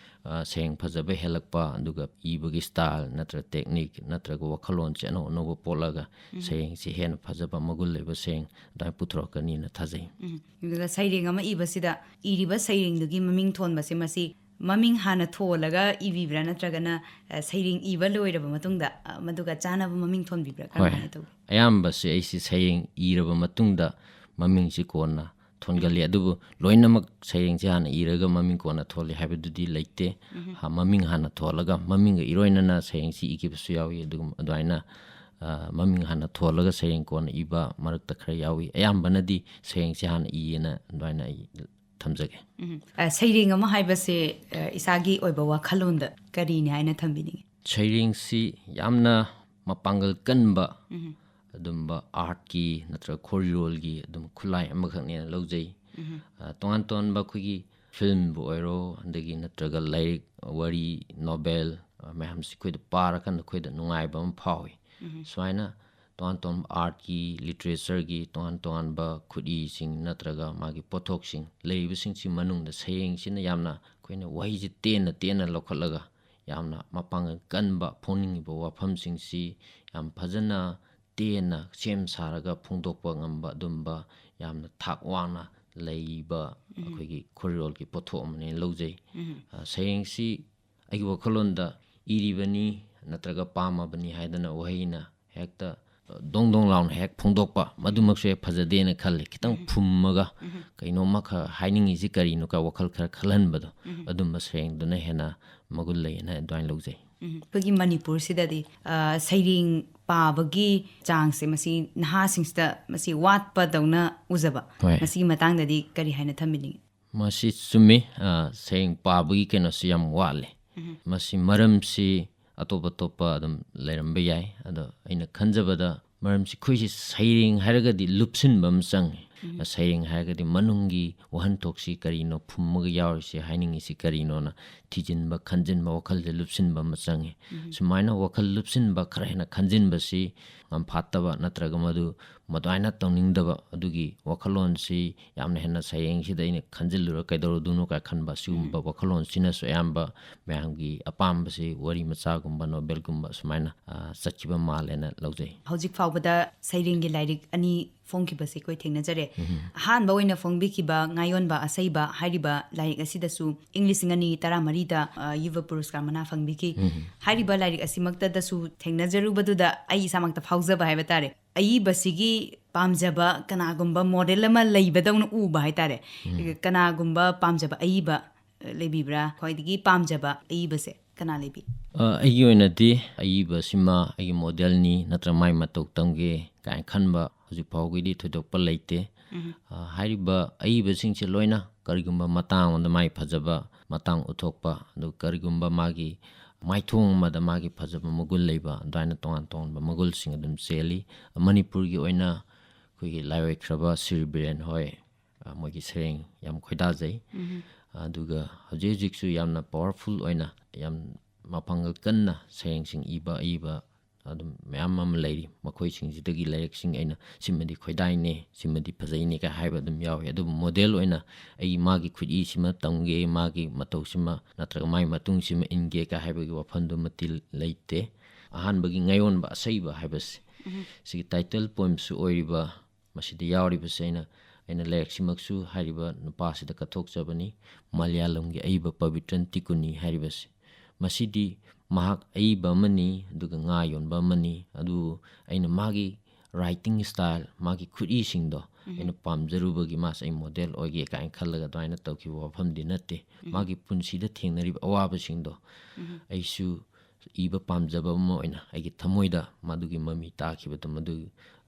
ꯑ, ꯁꯩꯔꯦꯡ ꯐꯖꯕ ꯍꯦꯜꯂꯛꯄ, ꯑꯗꯨꯒ ꯏꯕꯒꯤ ꯁ꯭ꯇꯥꯏꯜ ꯅꯠꯇ꯭ꯔꯒ ꯇꯦꯛꯅꯤꯛ ꯅꯠꯇ꯭ꯔꯒ ꯋꯥꯈꯜꯂꯣꯟꯁꯦ ꯑꯅꯧ ꯑꯅꯧꯕ ꯄꯣꯠꯂꯒ ꯁꯩꯔꯦꯡꯁꯤ ꯍꯦꯟꯅ ꯐꯖꯕ, ꯃꯒꯨꯟ ꯂꯩꯕ ꯁꯩꯔꯦꯡ ꯑꯗꯨꯃꯥꯏꯅ ꯄꯨꯊꯣꯔꯛꯀꯅꯤꯅ ꯊꯥꯖꯩ꯫ ꯎꯝ꯫ ꯑꯗꯨꯒ ꯁꯩꯔꯦꯡ ꯑꯃ ꯏꯕꯁꯤꯗ ꯏꯔꯤꯕ ꯁꯩꯔꯦꯡꯗꯨꯒꯤ ꯃꯃꯤꯡ ꯊꯣꯟꯕꯁꯦ, ꯃꯁꯤ ꯃꯃꯤꯡ ꯍꯥꯟꯅ ꯊꯣꯜꯂꯒ ꯏꯕꯤꯕ꯭ꯔꯥ, ꯅꯠꯇ꯭ꯔꯒꯅ, ꯑ, ꯁꯩꯔꯦꯡ ꯏꯕ ꯂꯣꯏꯔꯕ ꯃꯇꯨꯡꯗ, ꯑ, ꯃꯗꯨꯒ ꯆꯥꯟꯅꯕ ꯃꯃꯤꯡ ꯊꯣꯟꯕꯤꯕ꯭ꯔꯥ? ꯍꯣꯏ꯫ ꯀꯔꯝꯍꯥꯏꯅ ꯇꯧꯏ? ꯑꯌꯥꯝꯕꯁꯦ ꯑꯩꯁꯤ ꯁꯩꯔꯦꯡ ꯏꯔꯕ ꯃꯇꯨꯡꯗ ꯃꯃꯤꯡꯁꯤ ꯀꯣꯟꯅ ꯊꯣꯟꯒꯜꯂꯤ꯫ ꯑꯗꯨꯕꯨ ꯂꯣꯏꯅꯃꯛ ꯁꯩꯔꯦꯡꯁꯤ ꯍꯥꯟꯅ ꯏꯔꯒ ꯃꯃꯤꯡ ꯀꯣꯟꯅ ꯊꯣꯜꯂꯤ ꯍꯥꯏꯕꯗꯨꯗꯤ ꯂꯩꯇꯦ꯫ ꯍꯥ-, ꯃꯃꯤꯡ ꯍꯥꯟꯅ ꯊꯣꯜꯂꯒ ꯃꯃꯤꯡꯒ ꯏꯔꯣꯏꯅꯅ ꯁꯩꯔꯦꯡꯁꯤ ꯏꯈꯤꯕꯁꯨ ꯌꯥꯎꯏ꯫ ꯑꯗꯨꯒꯨꯝ-, ꯑꯗꯨꯃꯥꯏꯅ, ꯑ, ꯃꯃꯤꯡ ꯍꯥꯟꯅ ꯊꯣꯜꯂꯒ ꯁꯩꯔꯦꯡ ꯀꯣꯟꯅ ꯏꯕ ꯃꯔꯛꯇ ꯈꯔ ꯌꯥꯎꯏ꯫ ꯑꯌꯥꯝꯕꯅꯗꯤ ꯁꯩꯔꯦꯡꯁꯤ ꯍꯥꯟꯅ ꯏꯌꯦꯅ ꯑꯗꯨꯃꯥꯏꯅ ꯑꯩ ꯊꯝꯖꯒꯦ꯫ ꯎꯝ꯫ ꯑ, ꯁꯩꯔꯦꯡ ꯑꯃ ꯍꯥꯏꯕꯁꯦ, ꯑ, ꯏꯁꯥꯒꯤ ꯑꯣꯏꯕ ꯋꯥꯈꯜꯂꯣꯟꯗ ꯀꯔꯤꯅꯤ ꯍꯥꯏꯅ ꯊꯝꯕꯤꯅꯤꯡꯉꯤ? ꯁꯩꯔꯦꯡꯁꯤ ꯌꯥꯝꯅ ꯃꯄꯥꯡꯒꯜ ꯀꯟꯕ ꯑꯗꯨꯝꯕ ꯑꯥꯔꯠꯀꯤ ꯅꯠꯇ꯭ꯔꯒ ꯈꯣꯔꯤꯔꯣꯜꯒꯤ ꯑꯗꯨꯝ ꯈꯨꯠꯂꯥꯏ ꯑꯃꯈꯛꯅꯦꯅ ꯂꯧꯖꯩ꯫ ꯑ, ꯇꯣꯉꯥꯟ ꯇꯣꯉꯥꯟꯕ ꯑꯩꯈꯣꯏꯒꯤ ꯐꯤꯂꯝꯕꯨ ꯑꯣꯏꯔꯣ, ꯑꯗꯒꯤ ꯅꯠꯇ꯭ꯔꯒ ꯂꯥꯏꯔꯤꯛ, ꯋꯥꯔꯤ, ꯅꯣꯕꯦꯜ, ꯑ, ꯃꯌꯥꯝꯁꯤ ꯑꯩꯈꯣꯏꯗ ꯄꯥꯔꯀꯥꯟꯗ ꯑꯩꯈꯣꯏꯗ ꯅꯨꯡꯉꯥꯏꯕ ꯑꯃ ꯐꯥꯎꯏ꯫ ꯁꯨꯃꯥꯏꯅ ꯇꯣꯉꯥꯟ ꯇꯣꯉꯥꯟꯕ ꯑꯥꯔꯠꯀꯤ, ꯂꯤꯇꯔꯦꯆꯔꯒꯤ ꯇꯣꯉꯥꯟ ꯇꯣꯉꯥꯟꯕ ꯈꯨꯠꯏꯁꯤꯡ ꯅꯠꯇ꯭ꯔꯒ ꯃꯥꯒꯤ ꯄꯣꯠꯊꯣꯛꯁꯤꯡ ꯂꯩꯔꯤꯕꯁꯤꯡꯁꯤ ꯃꯅꯨꯡꯗ ꯁꯩꯔꯦꯡꯁꯤꯅ ꯌꯥꯝꯅ ꯑꯩꯈꯣꯏꯅ ꯋꯥꯍꯩꯁꯤ ꯇꯦꯟꯅ ꯇꯦꯟꯅ ꯂꯧꯈꯠꯂꯒ ꯌꯥꯝꯅ ꯃꯄꯥꯡꯒꯜ ꯀꯟꯕ, ꯐꯣꯡꯅꯤꯡꯉꯤꯕ ꯋꯥꯐꯝꯁꯤꯡꯁꯤ ꯌꯥꯝ ꯐꯖꯅ ꯇꯦꯟꯅ ꯁꯦꯝ ꯁꯥꯔꯒ ꯐꯣꯡꯗꯣꯛꯄ ꯉꯝꯕ ꯑꯗꯨꯝꯕ ꯌꯥꯝꯅ ꯊꯥꯛ ꯋꯥꯡꯅ ꯂꯩꯕ ꯑꯩꯈꯣꯏꯒꯤ ꯈꯣꯔꯤꯔꯣꯜꯒꯤ ꯄꯣꯠꯊꯣꯛ ꯑꯃꯅꯦꯅ ꯂꯧꯖꯩ꯫ ꯑ, ꯁꯩꯔꯦꯡꯁꯤ ꯑꯩꯒꯤ ꯋꯥꯈꯜꯂꯣꯟꯗ ꯏꯔꯤꯕꯅꯤ ꯅꯠꯇ꯭ꯔꯒ ꯄꯥꯝꯃꯕꯅꯤ ꯍꯥꯏꯗꯅ ꯋꯥꯍꯩꯅ ꯍꯦꯛꯇ ꯗꯣꯡ ꯗꯣꯡ ꯂꯥꯎꯅ ꯍꯦꯛ ꯐꯣꯡꯗꯣꯛꯄ, ꯃꯗꯨꯃꯛꯁꯨ ꯍꯦꯛ ꯐꯖꯗꯦꯅ ꯈꯜꯂꯤ꯫ ꯈꯤꯇꯪ ꯐꯨꯝꯃꯒ ꯀꯩꯅꯣꯝꯃ ꯈꯔ ꯍꯥꯏꯅꯤꯡꯉꯤꯁꯤ ꯀꯔꯤꯅꯣ ꯀꯥꯏ ꯋꯥꯈꯜ ꯈꯔ ꯈꯜꯍꯟꯕꯗꯣ, ꯑꯗꯨꯝꯕ ꯁꯩꯔꯦꯡꯗꯨꯅ ꯍꯦꯟꯅ ꯃꯒꯨꯟ ꯂꯩꯌꯦꯅ ꯑꯗꯨꯃꯥꯏꯅ ꯂꯧꯖꯩ꯫ ꯎꯝ, ꯑꯩꯈꯣꯏꯒꯤ ꯃꯅꯤꯄꯨꯔꯁꯤꯗꯗꯤ, ꯑ, ꯁꯩꯔꯦꯡ ꯄꯥꯕꯒꯤ ꯆꯥꯡꯁꯦ ꯃꯁꯤ ꯅꯍꯥꯁꯤꯡꯁꯤꯗ ꯃꯁꯤ ꯋꯥꯠꯄꯗꯧꯅ ꯎꯖꯕ꯫ ꯍꯣꯏ꯫ ꯃꯁꯤꯒꯤ ꯃꯇꯥꯡꯗꯗꯤ ꯀꯔꯤ ꯍꯥꯏꯅ ꯊꯝꯕꯤꯅꯤꯡꯉꯤ? ꯃꯁꯤ ꯆꯨꯝꯃꯤ꯫ ꯑ, ꯁꯩꯔꯦꯡ ꯄꯥꯕꯒꯤ ꯀꯩꯅꯣꯁꯤ ꯌꯥꯝ ꯋꯥꯠꯂꯦ꯫ ꯃꯁꯤ ꯃꯔꯝꯁꯤ ꯑꯇꯣꯞ ꯑꯇꯣꯞꯄ ꯑꯗꯨꯝ ꯂꯩꯔꯝꯕ ꯌꯥꯏ꯫ ꯑꯗꯣ ꯑꯩꯅ ꯈꯟꯖꯕꯗ ꯃꯔꯝꯁꯤ ꯑꯩꯈꯣꯏꯁꯤ ꯁꯩꯔꯦꯡ ꯍꯥꯏꯔꯒꯗꯤ ꯂꯨꯞꯁꯤꯟꯕ ꯑꯃ ꯆꯪꯉꯤ꯫ ꯁꯩꯔꯦꯡ ꯍꯥꯏꯔꯒꯗꯤ ꯃꯅꯨꯡꯒꯤ ꯋꯥꯍꯟꯊꯣꯛꯁꯤ ꯀꯔꯤꯅꯣ, ꯐꯨꯝꯃꯒ ꯌꯥꯎꯔꯤꯁꯤ, ꯍꯥꯏꯅꯤꯡꯉꯤꯁꯤ ꯀꯔꯤꯅꯣꯅ ꯊꯤꯖꯤꯟꯕ, ꯈꯟꯖꯤꯟꯕ, ꯋꯥꯈꯜꯁꯦ ꯂꯨꯞꯁꯤꯟꯕ ꯑꯃ ꯆꯪꯉꯤ꯫ ꯁꯨꯃꯥꯏꯅ ꯋꯥꯈꯜ ꯂꯨꯞꯁꯤꯟꯕ, ꯈꯔ ꯍꯦꯟꯅ ꯈꯟꯖꯤꯟꯕꯁꯤ ꯉꯝꯐꯥꯠꯇꯕ ꯅꯠꯇ꯭ꯔꯒ ꯃꯗꯨ ꯃꯗꯨꯃꯥꯏꯅ ꯇꯧꯅꯤꯡꯗꯕ ꯑꯗꯨꯒꯤ ꯋꯥꯈꯜꯂꯣꯟꯁꯤ ꯌꯥꯝꯅ ꯍꯦꯟꯅ ꯁꯩꯔꯦꯡꯁꯤꯗ ꯑꯩꯅ ꯈꯟꯖꯤꯜꯂꯨꯔ ꯀꯩꯗꯧꯔꯨꯗꯣꯏꯅꯣ ꯀꯥꯏ ꯈꯟꯕ, ꯁꯤꯒꯨꯝꯕ ꯋꯥꯈꯜꯂꯣꯟꯁꯤꯅꯁꯨ ꯑꯌꯥꯝꯕ ꯃꯌꯥꯝꯒꯤ ꯑꯄꯥꯝꯕꯁꯤ ꯋꯥꯔꯤ ꯃꯆꯥꯒꯨꯝꯕ, ꯅꯣꯕꯦꯜꯒꯨꯝꯕ ꯁꯨꯃꯥꯏꯅ, ꯑ, ꯆꯠꯈꯤꯕ ꯃꯥꯜꯂꯦꯅ ꯂꯧꯖꯩ꯫ ꯍꯧꯖꯤꯛ ꯐꯥꯎꯕꯗ ꯁꯩꯔꯦꯡꯒꯤ ꯂꯥꯏꯔꯤꯛ ꯑꯅꯤ ꯐꯣꯡꯈꯤꯕꯁꯦ ꯑꯩꯈꯣꯏ ꯊꯦꯡꯅꯖꯔꯦ꯫ ꯑꯍꯥꯟꯕ ꯑꯣꯏꯅ ꯐꯣꯡꯕꯤꯈꯤꯕ ꯉꯥꯌꯣꯟꯕ ꯑꯁꯩꯕ ꯍꯥꯏꯔꯤꯕ ꯂꯥꯏꯔꯤꯛ ꯑꯁꯤꯗꯁꯨ ꯏꯪ ꯂꯤꯁꯤꯡ ꯑꯅꯤ ꯇꯔꯥꯃꯔꯤꯗ, ꯑ, ꯌꯨꯕ ꯄꯨꯔꯁꯀꯥꯔ ꯃꯅꯥ ꯐꯪꯕꯤꯈꯤ꯫ ꯍꯥꯏꯔꯤꯕ ꯂꯥꯏꯔꯤꯛ ꯑꯁꯤꯃꯛꯇꯗꯁꯨ ꯊꯦꯡꯅꯖꯔꯨꯕꯗꯨꯗ ꯑꯩ ꯏꯁꯥꯃꯛꯇ ꯐꯥꯎꯖꯕ ꯍꯥꯏꯕ ꯇꯥꯔꯦ꯫ ꯑꯏꯕꯁꯤꯒꯤ ꯄꯥꯝꯖꯕ ꯀꯅꯥꯒꯨꯝꯕ ꯃꯣꯗꯦꯜ ꯑꯃ ꯂꯩꯕꯗꯧꯅ ꯎꯕ ꯍꯥꯏꯇꯥꯔꯦ꯫ ꯀꯅꯥꯒꯨꯝꯕ ꯄꯥꯝꯖꯕ ꯑꯏꯕ, ꯑ, ꯂꯩꯕꯤꯕ꯭ꯔꯥ? ꯈ꯭ꯋꯥꯏꯗꯒꯤ ꯄꯥꯝꯖꯕ ꯑꯏꯕꯁꯦ ꯀꯅꯥ ꯂꯩꯕꯤ? ꯑ, ꯑꯩꯒꯤ ꯑꯣꯏꯅꯗꯤ ꯑꯏꯕꯁꯤꯃ ꯑꯩꯒꯤ ꯃꯣꯗꯦꯜꯅꯤ, ꯅꯠꯇ꯭ꯔꯒ ꯃꯥꯏ ꯃꯇꯧ ꯇꯝꯒꯦ ꯀꯥꯏꯅ ꯈꯟꯕ ꯍꯧꯖꯤꯛ ꯐꯥꯎꯒꯤꯗꯤ ꯊꯣꯏꯗꯣꯛꯄ ꯂꯩꯇꯦ꯫ ꯑ, ꯍꯥꯏꯔꯤꯕ ꯑꯏꯕꯁꯤꯡꯁꯦ ꯂꯣꯏꯅ ꯀꯔꯤꯒꯨꯝꯕ ꯃꯇꯥꯡ ꯑꯃꯗ ꯃꯥꯏ ꯐꯖꯕ ꯃꯇꯥꯡ ꯎꯠꯊꯣꯛꯄ, ꯑꯗꯨ ꯀꯔꯤꯒꯨꯝꯕ ꯃꯥꯒꯤ ꯃꯥꯏꯊꯣꯡ ꯑꯃꯗ ꯃꯥꯒꯤ ꯐꯖꯕ ꯃꯒꯨꯟ ꯂꯩꯕ, ꯑꯗꯨꯃꯥꯏꯅ ꯇꯣꯉꯥꯟ ꯇꯣꯉꯥꯟꯕ ꯃꯒꯨꯜꯁꯤꯡ ꯑꯗꯨꯝ ꯆꯦꯜꯂꯤ꯫ ꯃꯅꯤꯄꯨꯔꯒꯤ ꯑꯣꯏꯅ ꯑꯩꯈꯣꯏꯒꯤ ꯂꯥꯏꯑꯣꯏꯈ꯭ꯔꯕ ꯁꯤꯔꯤ ꯕꯤꯔꯦꯟ ꯍꯣꯏ, ꯑ, ꯃꯣꯏꯒꯤ ꯁꯩꯔꯦꯡ ꯌꯥꯝ ꯈꯣꯏꯗꯥꯖꯩ꯫ ꯑꯗꯨꯒ ꯍꯧꯖꯤꯛ ꯍꯧꯖꯤꯛꯁꯨ ꯌꯥꯝꯅ ꯄꯥꯋꯔꯐꯨꯜ ꯑꯣꯏꯅ, ꯌꯥꯝ ꯃꯄꯥꯡꯒꯜ ꯀꯟꯅ ꯁꯩꯔꯦꯡꯁꯤꯡ ꯏꯕ, ꯑꯏꯕ ꯑꯗꯨꯝ ꯃꯌꯥꯝ ꯑꯃ ꯂꯩꯔꯤ꯫ ꯃꯈꯣꯏꯁꯤꯡꯁꯤꯗꯒꯤ ꯂꯥꯏꯔꯤꯛꯁꯤꯡ ꯑꯩꯅ ꯁꯤꯃꯗꯤ ꯈꯣꯏꯗꯥꯏꯅꯦ, ꯁꯤꯃꯗꯤ ꯐꯖꯩꯅꯦ ꯀꯥꯏ ꯍꯥꯏꯕ ꯑꯗꯨꯝ ꯌꯥꯎꯋꯤ꯫ ꯑꯗꯨꯕꯨ ꯃꯣꯗꯦꯜ ꯑꯣꯏꯅ ꯑꯩ ꯃꯥꯒꯤ ꯈꯨꯠꯏꯁꯤꯃ ꯇꯝꯒꯦ, ꯃꯥꯒꯤ ꯃꯇꯧꯁꯤꯃ ꯅꯠꯇ꯭ꯔꯒ ꯃꯥꯒꯤ ꯃꯇꯨꯡꯁꯤꯃ ꯏꯟꯒꯦ ꯀꯥꯏ ꯍꯥꯏꯕꯒꯤ ꯋꯥꯐꯝꯗꯨꯃꯗꯤ ꯂꯩꯇꯦ꯫ ꯑꯍꯥꯟꯕꯒꯤ ꯉꯥꯌꯣꯟꯕ ꯑꯁꯩꯕ ꯍꯥꯏꯕꯁꯤ, ꯁꯤꯒꯤ ꯇꯥꯏꯇꯜ ꯄꯣꯏꯝꯁꯨ ꯑꯣꯏꯔꯤꯕ, ꯃꯁꯤꯗ ꯌꯥꯎꯔꯤꯕꯁꯦ ꯑꯩꯅ, ꯑꯩꯅ ꯂꯥꯏꯔꯤꯛꯁꯤꯃꯛꯁꯨ ꯍꯥꯏꯔꯤꯕ ꯅꯨꯄꯥꯁꯤꯗ ꯀꯠꯊꯣꯛꯆꯕꯅꯤ꯫ ꯃꯂꯌꯥꯂꯝꯒꯤ ꯑꯏꯕ ꯄꯕꯤꯇ꯭ꯔꯟ ꯇꯤꯀꯨꯅꯤ ꯍꯥꯏꯔꯤꯕꯁꯤ꯫ ꯃꯁꯤꯗꯤ ꯃꯍꯥꯛ ꯑꯏꯕ ꯑꯃꯅꯤ, ꯑꯗꯨꯒ ꯉꯥ ꯌꯣꯟꯕ ꯑꯃꯅꯤ꯫ ꯑꯗꯨ ꯑꯩꯅ ꯃꯥꯒꯤ writing style, ꯃꯥꯒꯤ ꯈꯨꯠꯏꯁꯤꯡꯗꯣ ꯑꯩꯅ ꯄꯥꯝꯖꯔꯨꯕꯒꯤ ꯃꯥꯁꯦ ꯑꯩ ꯃꯣꯗꯦꯜ ꯑꯣꯏꯒꯦ ꯀꯥꯏꯅ ꯈꯜꯂꯒ ꯑꯗꯨꯃꯥꯏꯅ ꯇꯧꯈꯤꯕ ꯋꯥꯐꯝꯗꯤ ꯅꯠꯇꯦ꯫ ꯃꯥꯒꯤ ꯄꯨꯟꯁꯤꯗ ꯊꯦꯡꯅꯔꯤꯕ ꯑꯋꯥꯕꯁꯤꯡꯗꯣ ꯑꯩꯁꯨ ꯏꯕ ꯄꯥꯝꯖꯕ ꯑꯃ ꯑꯣꯏꯅ ꯑꯩꯒꯤ ꯊꯃꯣꯏꯗ ꯃꯗꯨꯒꯤ ꯃꯃꯤ ꯇꯥꯈꯤꯕꯗꯣ ꯃꯗꯨ,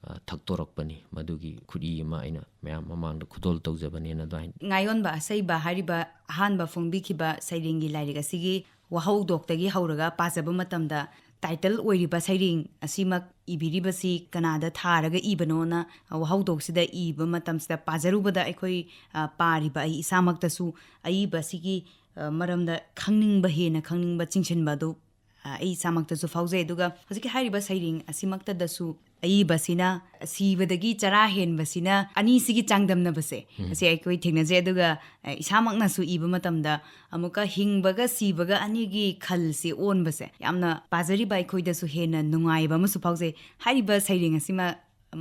ꯑ, ꯊꯛꯇꯣꯔꯛꯄꯅꯤ꯫ ꯃꯗꯨꯒꯤ ꯈꯨꯠꯏ ꯑꯃ ꯑꯩꯅ ꯃꯌꯥꯝ ꯃꯃꯥꯡꯗ ꯈꯨꯗꯣꯜ ꯇꯧꯖꯕꯅꯦꯅ ꯑꯗꯨꯃꯥꯏꯅ꯫ ꯉꯥꯌꯣꯟꯕ ꯑꯁꯩꯕ ꯍꯥꯏꯔꯤꯕ ꯑꯍꯥꯟꯕ ꯐꯣꯡꯕꯤꯈꯤꯕ ꯁꯩꯔꯦꯡꯒꯤ ꯂꯥꯏꯔꯤꯛ ꯑꯁꯤꯒꯤ ꯋꯥꯍꯧꯗꯣꯛꯇꯒꯤ ꯍꯧꯔꯒ ꯄꯥꯖꯕ ꯃꯇꯝꯗ title ꯑꯣꯏꯔꯤꯕ ꯁꯩꯔꯦꯡ ꯑꯁꯤꯃꯛ ꯏꯕꯤꯔꯤꯕꯁꯤ ꯀꯅꯥꯗ ꯊꯥꯔꯒ ꯏꯕꯅꯣꯅ ꯋꯥꯍꯧꯗꯣꯛꯁꯤꯗ ꯏꯕ ꯃꯇꯝꯁꯤꯗ ꯄꯥꯖꯔꯨꯕꯗ ꯑꯩꯈꯣꯏ, ꯑ, ꯄꯥꯔꯤꯕ ꯑꯩ ꯏꯁꯥꯃꯛꯇꯁꯨ ꯑꯏꯕ ꯑꯁꯤꯒꯤ, ꯑ, ꯃꯔꯝꯗ ꯈꯪꯅꯤꯡꯕ, ꯍꯦꯟꯅ ꯈꯪꯅꯤꯡꯕ, ꯆꯤꯡꯁꯤꯟꯕ ꯑꯗꯨ, ꯑ, ꯑꯩ ꯏꯁꯥꯃꯛꯇꯁꯨ ꯐꯥꯎꯖꯩ꯫ ꯑꯗꯨꯒ ꯍꯧꯖꯤꯛꯀꯤ ꯍꯥꯏꯔꯤꯕ ꯁꯩꯔꯦꯡ ꯑꯁꯤꯃꯛꯇꯗꯁꯨ ꯑꯏꯕꯁꯤꯅ ꯁꯤꯕꯗꯒꯤ ꯆꯔꯥ ꯍꯦꯟꯕꯁꯤꯅ ꯑꯅꯤꯁꯤꯒꯤ ꯆꯥꯡꯗꯝꯅꯕꯁꯦ ꯑꯁꯤ ꯑꯩꯈꯣꯏ ꯊꯦꯡꯅꯖꯩ꯫ ꯑꯗꯨꯒ, ꯑ, ꯏꯁꯥꯃꯛꯅꯁꯨ ꯏꯕ ꯃꯇꯝꯗ ꯑꯃꯨꯛꯀ ꯍꯤꯡꯕꯒ ꯁꯤꯕꯒ ꯑꯅꯤꯒꯤ ꯈꯜꯁꯦ ꯑꯣꯟꯕꯁꯦ ꯌꯥꯝꯅ ꯄꯥꯖꯔꯤꯕ ꯑꯩꯈꯣꯏꯗꯁꯨ ꯍꯦꯟꯅ ꯅꯨꯡꯉꯥꯏꯕ ꯑꯃꯁꯨ ꯐꯥꯎꯖꯩ꯫ ꯍꯥꯏꯔꯤꯕ ꯁꯩꯔꯦꯡ ꯑꯁꯤꯃ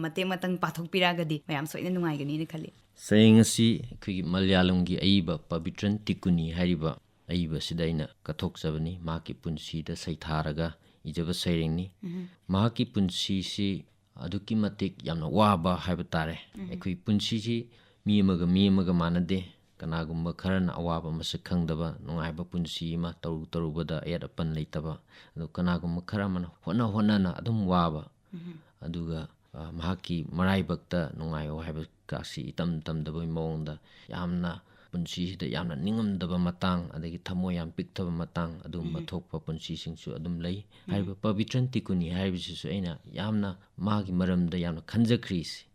ꯃꯇꯦꯛ ꯃꯇꯪ ꯄꯥꯊꯣꯛꯄꯤꯔꯛꯑꯒꯗꯤ ꯃꯌꯥꯝ ꯁꯣꯏꯗꯅ ꯅꯨꯡꯉꯥꯏꯒꯅꯤꯅ ꯈꯜꯂꯤ꯫ ꯁꯩꯔꯦꯡ ꯑꯁꯤ ꯑꯩꯈꯣꯏꯒꯤ ꯃꯂꯌꯥꯂꯝꯒꯤ ꯑꯏꯕ ꯄꯕꯤꯇ꯭ꯔꯟ ꯇꯤꯀꯨꯅꯤ ꯍꯥꯏꯔꯤꯕ ꯑꯏꯕꯁꯤꯗ ꯑꯩꯅ ꯀꯠꯊꯣꯛꯆꯕꯅꯤ꯫ ꯃꯍꯥꯛꯀꯤ ꯄꯨꯟꯁꯤꯗ ꯁꯩꯊꯥꯔꯒ ꯏꯖꯕ ꯁꯩꯔꯦꯡꯅꯤ꯫ ꯃꯍꯥꯛꯀꯤ ꯄꯨꯟꯁꯤꯁꯤ ꯑꯗꯨꯛꯀꯤ ꯃꯇꯤꯛ ꯌꯥꯝꯅ ꯋꯥꯕ ꯍꯥꯏꯕ ꯇꯥꯔꯦ꯫ ꯑꯩꯈꯣꯏ ꯄꯨꯟꯁꯤꯁꯤ ꯃꯤ ꯑꯃꯒ ꯃꯤ ꯑꯃꯒ ꯃꯥꯟꯅꯗꯦ꯫ ꯀꯅꯥꯒꯨꯝꯕ ꯈꯔꯅ ꯑꯋꯥꯕ ꯃꯁꯛ ꯈꯪꯗꯕ ꯅꯨꯡꯉꯥꯏꯕ ꯄꯨꯟꯁꯤ ꯑꯃ ꯇꯧꯔꯨ ꯇꯧꯔꯨꯕꯗ ꯑꯌꯦꯠ ꯑꯄꯟ ꯂꯩꯇꯕ, ꯑꯗꯨ ꯀꯅꯥꯒꯨꯝꯕ ꯈꯔ ꯑꯃꯅ ꯍꯣꯠꯅ ꯍꯣꯠꯅꯅ ꯑꯗꯨꯝ ꯋꯥꯕ, ꯑꯗꯨꯒ, ꯑ, ꯃꯍꯥꯛꯀꯤ ꯃꯔꯥꯏꯕꯛꯇ ꯅꯨꯡꯉꯥꯏꯌꯣ ꯍꯥꯏꯕ ꯀꯥꯁꯤ ꯏꯇꯝ ꯇꯝꯗꯕꯒꯤ ꯃꯑꯣꯡꯗ ꯌꯥꯝꯅ ꯄꯨꯟꯁꯤꯁꯤꯗ ꯌꯥꯝꯅ ꯅꯤꯡꯉꯝꯗꯕ ꯃꯇꯥꯡ, ꯑꯗꯒꯤ ꯊꯃꯣꯏ ꯌꯥꯝ ꯄꯤꯛꯊꯕ ꯃꯇꯥꯡ, ꯑꯗꯨꯒꯨꯝꯕ ꯊꯣꯛꯄ ꯄꯨꯟꯁꯤꯁꯤꯡꯁꯨ ꯑꯗꯨꯝ ꯂꯩ꯫ ꯍꯥꯏꯔꯤꯕ ꯄꯕꯤꯇ꯭ꯔꯟ ꯇꯤꯀꯨꯅꯤ ꯍꯥꯏꯔꯤꯕꯁꯤꯁꯨ ꯑꯩꯅ ꯌꯥꯝꯅ ꯃꯥꯒꯤ ꯃꯔꯝꯗ ꯌꯥꯝꯅ ꯈꯟꯖꯈ꯭ꯔꯤꯁꯤ꯫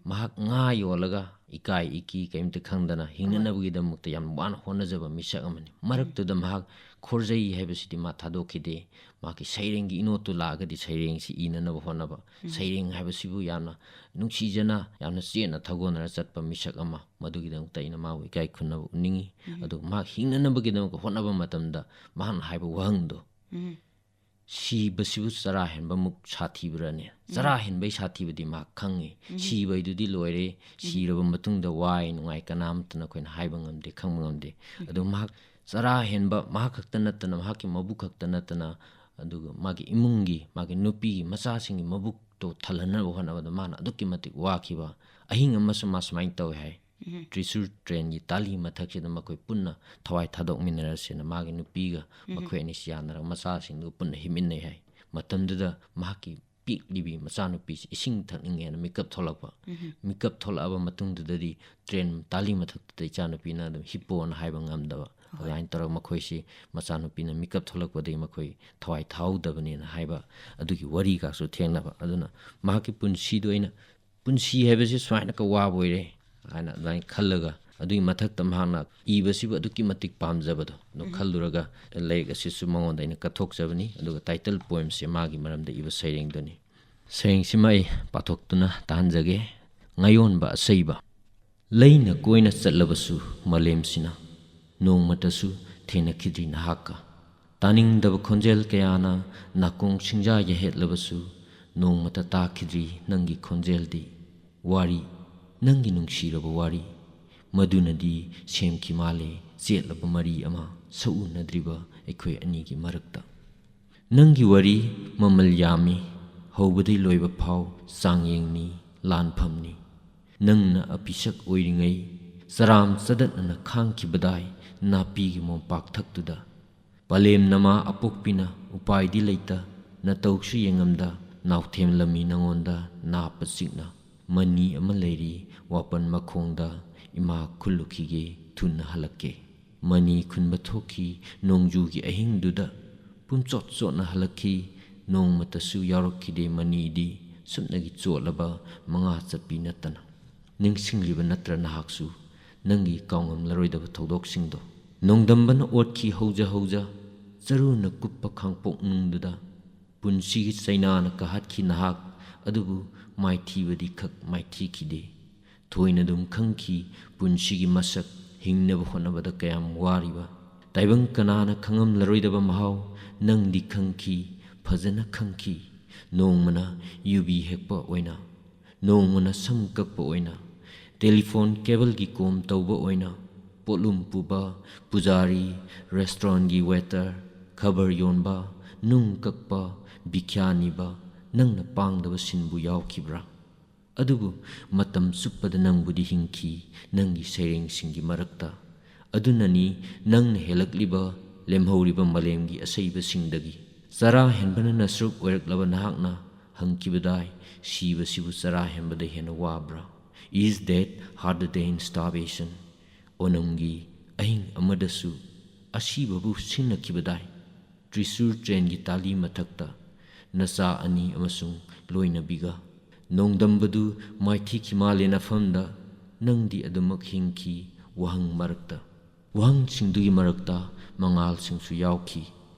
ꯃꯍꯥꯛ ꯉꯥ ꯌꯣꯜꯂꯒ ꯏꯀꯥꯏ ꯏꯀꯤ ꯀꯔꯤꯝꯇ ꯈꯪꯗꯅ ꯍꯤꯡꯅꯅꯕꯒꯤꯗꯃꯛꯇ ꯌꯥꯝ ꯋꯥꯅ ꯍꯣꯠꯅꯖꯕ ꯃꯤꯁꯛ ꯑꯃꯅꯤ꯫ ꯃꯔꯛꯇꯨꯗ ꯃꯍꯥꯛ ꯈꯣꯔꯖꯩ ꯍꯥꯏꯕꯁꯤꯗꯤ ꯃꯥ ꯊꯥꯗꯣꯛꯈꯤꯗꯦ꯫ ꯃꯍꯥꯛꯀꯤ ꯁꯩꯔꯦꯡꯒꯤ ꯏꯅꯣꯠꯇꯨ ꯂꯥꯛꯑꯒꯗꯤ ꯁꯩꯔꯦꯡꯁꯤ ꯏꯅꯅꯕ ꯍꯣꯠꯅꯕ, ꯁꯩꯔꯦꯡ ꯍꯥꯏꯕꯁꯤꯕꯨ ꯌꯥꯝꯅ ꯅꯨꯡꯁꯤꯖꯅ, ꯌꯥꯝꯅ ꯆꯦꯠꯅ ꯊꯧꯒꯣꯟꯅꯔ ꯆꯠꯄ ꯃꯤꯁꯛ ꯑꯃ, ꯃꯗꯨꯒꯤꯗꯃꯛꯇ ꯑꯩꯅ ꯃꯥꯕꯨ ꯏꯀꯥꯏ ꯈꯨꯝꯅꯕ ꯎꯠꯅꯤꯡꯉꯤ꯫ ꯑꯗꯨꯒ ꯃꯍꯥꯛ ꯍꯤꯡꯅꯅꯕꯒꯤꯗꯃꯛꯇ ꯍꯣꯠꯅꯕ ꯃꯇꯝꯗ ꯃꯍꯥꯛꯅ ꯍꯥꯏꯕ ꯋꯥꯍꯪꯗꯣ, "ꯁꯤꯕꯁꯤꯕꯨ ꯆꯔꯥ ꯍꯦꯟꯕꯃꯨꯛ ꯁꯥꯊꯤꯕ꯭ꯔꯅꯦ?" ꯆꯔꯥ ꯍꯦꯟꯕꯩ ꯁꯥꯊꯤꯕꯗꯤ ꯃꯍꯥꯛ ꯈꯪꯉꯤ꯫ ꯁꯤꯕꯩꯗꯨꯗꯤ ꯂꯣꯏꯔꯦ꯫ ꯁꯤꯔꯕ ꯃꯇꯨꯡꯗ ꯋꯥꯏ ꯅꯨꯡꯉꯥꯏ ꯀꯅꯥꯃꯠꯇꯅ ꯑꯩꯈꯣꯏꯅ ꯍꯥꯏꯕ ꯉꯝꯗꯦ, ꯈꯪꯕ ꯉꯝꯗꯦ꯫ ꯑꯗꯣ ꯃꯍꯥꯛ ꯆꯔꯥ ꯍꯦꯟꯕ ꯃꯍꯥꯛ ꯈꯛꯇ ꯅꯠꯇꯅ, ꯃꯍꯥꯛꯀꯤ ꯃꯕꯨꯛ ꯈꯛꯇ ꯅꯠꯇꯅ, ꯑꯗꯨꯒ ꯃꯥꯒꯤ ꯏꯃꯨꯡꯒꯤ, ꯃꯥꯒꯤ ꯅꯨꯄꯤꯒꯤ, ꯃꯆꯥꯁꯤꯡꯒꯤ ꯃꯕꯨꯛꯇꯣ ꯊꯜꯍꯟꯅꯕ ꯍꯣꯠꯅꯕꯗ ꯃꯥꯅ ꯑꯗꯨꯛꯀꯤ ꯃꯇꯤꯛ ꯋꯥꯈꯤꯕ, ꯑꯍꯤꯡ ꯑꯃꯁꯨ ꯃꯥ ꯁꯨꯃꯥꯏꯅ ꯇꯧꯋꯦ ꯍꯥꯏ꯫ ꯇ꯭ꯔꯤꯁꯨꯔ ꯇ꯭ꯔꯦꯟꯒꯤ ꯇꯥꯂꯤ ꯃꯊꯛꯁꯤꯗ ꯃꯈꯣꯏ ꯄꯨꯟꯅ ꯊꯋꯥꯏ ꯊꯥꯗꯣꯛꯃꯤꯟꯅꯔꯁꯦꯅ ꯃꯥꯒꯤ ꯅꯨꯄꯤꯒ ꯃꯈꯣꯏ ꯑꯅꯤꯁꯤ ꯌꯥꯅꯔꯒ ꯃꯆꯥꯁꯤꯡꯗꯨꯒ ꯄꯨꯟꯅ ꯍꯤꯞꯃꯤꯟꯅꯩ ꯍꯥꯏ꯫ ꯃꯇꯝꯗꯨꯗ ꯃꯍꯥꯛꯀꯤ ꯄꯤꯛꯂꯤꯕꯤ ꯃꯆꯥꯅꯨꯄꯤꯁꯤ ꯏꯁꯤꯡ ꯊꯛꯅꯤꯡꯉꯦꯅ ꯃꯤꯀꯞ ꯊꯣꯛꯂꯛꯄ꯫ ꯃꯤꯀꯞ ꯊꯣꯛꯂꯛꯑꯕ ꯃꯇꯨꯡꯗꯨꯗꯗꯤ ꯇ꯭ꯔꯦꯟ ꯇꯥꯂꯤ ꯃꯊꯛꯇꯨꯗ ꯏꯆꯥꯅꯨꯄꯤꯅ ꯑꯗꯨꯝ ꯍꯤꯞꯄꯣꯅ ꯍꯥꯏꯕ ꯉꯝꯗꯕ, ꯑꯗꯨꯃꯥꯏꯅ ꯇꯧꯔꯒ ꯃꯈꯣꯏꯁꯤ, ꯃꯆꯥꯅꯨꯄꯤꯅ ꯃꯤꯀꯞ ꯊꯣꯛꯂꯛꯄꯗꯒꯤ ꯃꯈꯣꯏ ꯊꯋꯥꯏ ꯊꯥꯍꯧꯗꯕꯅꯦꯅ ꯍꯥꯏꯕ ꯑꯗꯨꯒꯤ ꯋꯥꯔꯤꯒꯁꯨ ꯊꯦꯡꯅꯕ꯫ ꯑꯗꯨꯅ ꯃꯍꯥꯛꯀꯤ ꯄꯨꯟꯁꯤꯗꯣ ꯑꯩꯅ, ꯄꯨꯟꯁꯤ ꯍꯥꯏꯕꯁꯤ ꯁꯨꯃꯥꯏꯅ ꯋꯥꯕ ꯑꯣꯏꯔꯦ ꯍꯥꯏꯅ ꯑꯗꯨꯃꯥꯏꯅ ꯈꯜꯂꯒ, ꯑꯗꯨꯒꯤ ꯃꯊꯛꯇ ꯃꯍꯥꯛꯅ ꯏꯕꯁꯤꯕꯨ ꯑꯗꯨꯛꯀꯤ ꯃꯇꯤꯛ ꯄꯥꯝꯖꯕꯗꯣ ꯑꯗꯨ ꯈꯜꯂꯨꯔꯒ ꯂꯥꯏꯔꯤꯛ ꯑꯁꯤꯁꯨ ꯃꯉꯣꯟꯗ ꯑꯩꯅ ꯀꯠꯊꯣꯛꯆꯕꯅꯤ꯫ ꯑꯗꯨꯒ ꯇꯥꯏꯇꯜ ꯄꯣꯏꯝꯁꯦ ꯃꯥꯒꯤ ꯃꯔꯝꯗ ꯏꯕ ꯁꯩꯔꯦꯡꯗꯨꯅꯤ꯫ ꯁꯩꯔꯦꯡꯁꯤꯃ ꯑꯩ ꯄꯥꯊꯣꯛꯇꯨꯅ ꯇꯥꯍꯟꯖꯒꯦ꯫ ꯉꯥꯌꯣꯟꯕ ꯑꯁꯩꯕ꯫ ꯂꯩꯅ ꯀꯣꯏꯅ ꯆꯠꯂꯕꯁꯨ ꯃꯥꯂꯦꯝꯁꯤꯅ ꯅꯣꯡꯃꯇꯁꯨ ꯊꯦꯡꯅꯈꯤꯗ꯭ꯔꯤ ꯅꯍꯥꯛꯀ꯫ ꯇꯥꯅꯤꯡꯗꯕ ꯈꯣꯟꯖꯦꯜ ꯀꯌꯥꯅ ꯅꯥꯀꯣꯡ ꯁꯤꯡꯖꯥ ꯌꯩꯍꯠꯂꯕꯁꯨ ꯅꯣꯡꯃꯇ ꯇꯥꯈꯤꯗ꯭ꯔꯤ ꯅꯪꯒꯤ ꯈꯣꯟꯖꯦꯜꯗꯤ꯫ ꯋꯥꯔꯤ, ꯅꯪꯒꯤ ꯅꯨꯡꯁꯤꯔꯕ ꯋꯥꯔꯤ, ꯃꯗꯨꯅꯗꯤ ꯁꯦꯝꯈꯤ ꯃꯥꯜꯂꯦ ꯆꯦꯠꯂꯕ ꯃꯔꯤ ꯑꯃ ꯁꯛꯎꯅꯗ꯭ꯔꯤꯕ ꯑꯩꯈꯣꯏ ꯑꯅꯤꯒꯤ ꯃꯔꯛꯇ꯫ ꯅꯪꯒꯤ ꯋꯥꯔꯤ ꯃꯃꯜ ꯌꯥꯝꯃꯤ, ꯍꯧꯕꯗꯩ ꯂꯣꯏꯕ ꯐꯥꯎ ꯆꯥꯡꯌꯦꯡꯅꯤ, ꯂꯥꯟꯐꯝꯅꯤ꯫ ꯅꯪꯅ ꯑꯄꯤꯁꯛ ꯑꯣꯏꯔꯤꯉꯩ ꯆꯔꯥꯝ ꯆꯗꯠꯅꯅ ꯈꯥꯡꯈꯤꯕꯗꯥꯏ ꯅꯥꯄꯤꯒꯤ ꯃꯣꯝꯄꯥꯛ ꯊꯛꯇꯨꯗ꯫ ꯄꯂꯦꯝ ꯅꯃꯥ ꯑꯄꯣꯛꯄꯤꯅ ꯎꯄꯥꯏꯗꯤ ꯂꯩꯇ ꯅꯇꯧꯁꯨ ꯌꯦꯡꯉꯝꯗ ꯅꯥꯎꯊꯦꯝꯂꯝꯃꯤ ꯅꯉꯣꯟꯗ ꯅꯥꯞꯄ ꯆꯤꯛꯅ꯫ ꯃꯅꯤ ꯑꯃ ꯂꯩꯔꯤ ꯋꯥꯄꯟ ꯃꯈꯣꯡꯗ, ꯏꯃꯥ ꯈꯨꯜꯂꯨꯈꯤꯒꯦ ꯊꯨꯅ ꯍꯜꯂꯛꯀꯦ꯫ ꯃꯅꯤ ꯈꯨꯟꯕ ꯊꯣꯛꯈꯤ ꯅꯣꯡꯖꯨꯒꯤ ꯑꯍꯤꯡꯗꯨꯗ, ꯄꯨꯝꯆꯣꯠ ꯆꯣꯠꯅ ꯍꯜꯂꯛꯈꯤ꯫ ꯅꯣꯡꯃꯇꯁꯨ ꯌꯥꯎꯔꯛꯈꯤꯗꯦ ꯃꯅꯤꯗꯤ, ꯁꯨꯞꯅꯒꯤ ꯆꯣꯠꯂꯕ ꯃꯉꯥ ꯆꯠꯄꯤ ꯅꯠꯇꯅ꯫ ꯅꯤꯡꯁꯤꯡꯂꯤꯕ ꯅꯠꯇ꯭ꯔ ꯅꯍꯥꯛꯁꯨ ꯅꯪꯒꯤ ꯀꯥꯎꯉꯝꯂꯔꯣꯏꯗꯕ ꯊꯧꯗꯣꯛꯁꯤꯡꯗꯣ? ꯅꯣꯡꯗꯝꯕꯅ ꯑꯣꯠꯈꯤ ꯍꯧꯖ ꯍꯧꯖ, ꯆꯔꯨꯅ ꯀꯨꯞꯄ ꯈꯥꯡꯄꯣꯛ ꯅꯨꯡꯗꯨꯗ꯫ ꯄꯨꯟꯁꯤꯒꯤ ꯆꯩꯅꯥꯅ ꯀꯥꯍꯠꯈꯤ ꯅꯍꯥꯛ, ꯑꯗꯨꯕꯨ ꯃꯥꯏꯊꯤꯕꯗꯤ ꯈꯛ ꯃꯥꯏꯊꯤꯈꯤꯗꯦ꯫ ꯊꯣꯏꯅꯗꯨꯝ ꯈꯪꯈꯤ ꯄꯨꯟꯁꯤꯒꯤ ꯃꯁꯛ, ꯍꯤꯡꯅꯕ ꯍꯣꯠꯅꯕꯗ ꯀꯌꯥꯝ ꯋꯥꯔꯤꯕ꯫ ꯇꯥꯏꯕꯪ ꯀꯅꯥꯅ ꯈꯪꯉꯝꯂꯔꯣꯏꯗꯕ ꯃꯍꯥꯎ ꯅꯪꯗꯤ ꯈꯪꯈꯤ, ꯐꯖꯅ ꯈꯪꯈꯤ꯫ ꯅꯣꯡꯃꯅ ꯌꯨꯕꯤ ꯍꯦꯛꯄ ꯑꯣꯏꯅ, ꯅꯣꯡꯃꯅ ꯁꯝ ꯀꯛꯄ ꯑꯣꯏꯅ, ꯇꯦꯂꯤꯐꯣꯟ ꯀꯦꯕꯜꯒꯤ ꯀꯣꯝ ꯇꯧꯕ ꯑꯣꯏꯅ, ꯄꯣꯠꯂꯨꯝ ꯄꯨꯕ, ꯄꯨꯖꯥꯔꯤ, ꯔꯦꯁꯇꯨꯔꯦꯟꯒꯤ ꯋꯦꯇꯔ, ꯈꯕꯔ ꯌꯣꯟꯕ, ꯅꯨꯡ ꯀꯛꯄ, ꯚꯤꯈ꯭ꯌꯥ ꯅꯤꯕ, ꯅꯪꯅ ꯄꯥꯡꯗꯕ ꯁꯤꯟꯕꯨ ꯌꯥꯎꯈꯤꯕ꯭ꯔꯥ? ꯑꯗꯨꯕꯨ ꯃꯇꯝ ꯆꯨꯞꯄꯗ ꯅꯪꯕꯨꯗꯤ ꯍꯤꯡꯈꯤ, ꯅꯪꯒꯤ ꯁꯩꯔꯦꯡꯁꯤꯡꯒꯤ ꯃꯔꯛꯇ꯫ ꯑꯗꯨꯅꯅꯤ ꯅꯪꯅ ꯍꯦꯜꯂꯛꯂꯤꯕ, ꯂꯦꯝꯍꯧꯔꯤꯕ ꯃꯥꯂꯦꯝꯒꯤ ꯑꯁꯩꯕꯁꯤꯡꯗꯒꯤ꯫ ꯆꯔꯥ ꯍꯦꯟꯕꯅ ꯅꯁꯔꯨꯛ ꯑꯣꯏꯔꯛꯂꯕ ꯅꯍꯥꯛꯅ ꯍꯪꯈꯤꯕꯗꯥꯏ, ꯁꯤꯕꯁꯤꯕꯨ ꯆꯔꯥ ꯍꯦꯟꯕꯗ ꯍꯦꯟꯅ ꯋꯥꯕ꯭ꯔꯥ? Is death harder than starvation? ꯑꯣꯅꯝꯒꯤ ꯑꯍꯤꯡ ꯑꯃꯗꯁꯨ ꯑꯁꯤꯕꯕꯨ ꯁꯤꯡꯅꯈꯤꯕꯗꯥꯏ, ꯇ꯭ꯔꯤꯁꯨꯔ ꯇ꯭ꯔꯦꯟꯒꯤ ꯇꯥꯂꯤ ꯃꯊꯛꯇ ꯅꯆꯥ ꯑꯅꯤ ꯑꯃꯁꯨꯡ ꯂꯣꯏꯅꯕꯤꯒ꯫ ꯅꯣꯡꯗꯝꯕꯗꯨ ꯃꯥꯏꯊꯤꯈꯤ ꯃꯥꯂꯦ ꯅꯐꯝꯗ, ꯅꯪꯗꯤ ꯑꯗꯨꯃꯛ ꯍꯤꯡꯈꯤ ꯋꯥꯍꯪ ꯃꯔꯛꯇ꯫ ꯋꯥꯍꯪꯁꯤꯡꯗꯨꯒꯤ ꯃꯔꯛꯇ ꯃꯉꯥꯜꯁꯤꯡꯁꯨ ꯌꯥꯎꯈꯤ꯫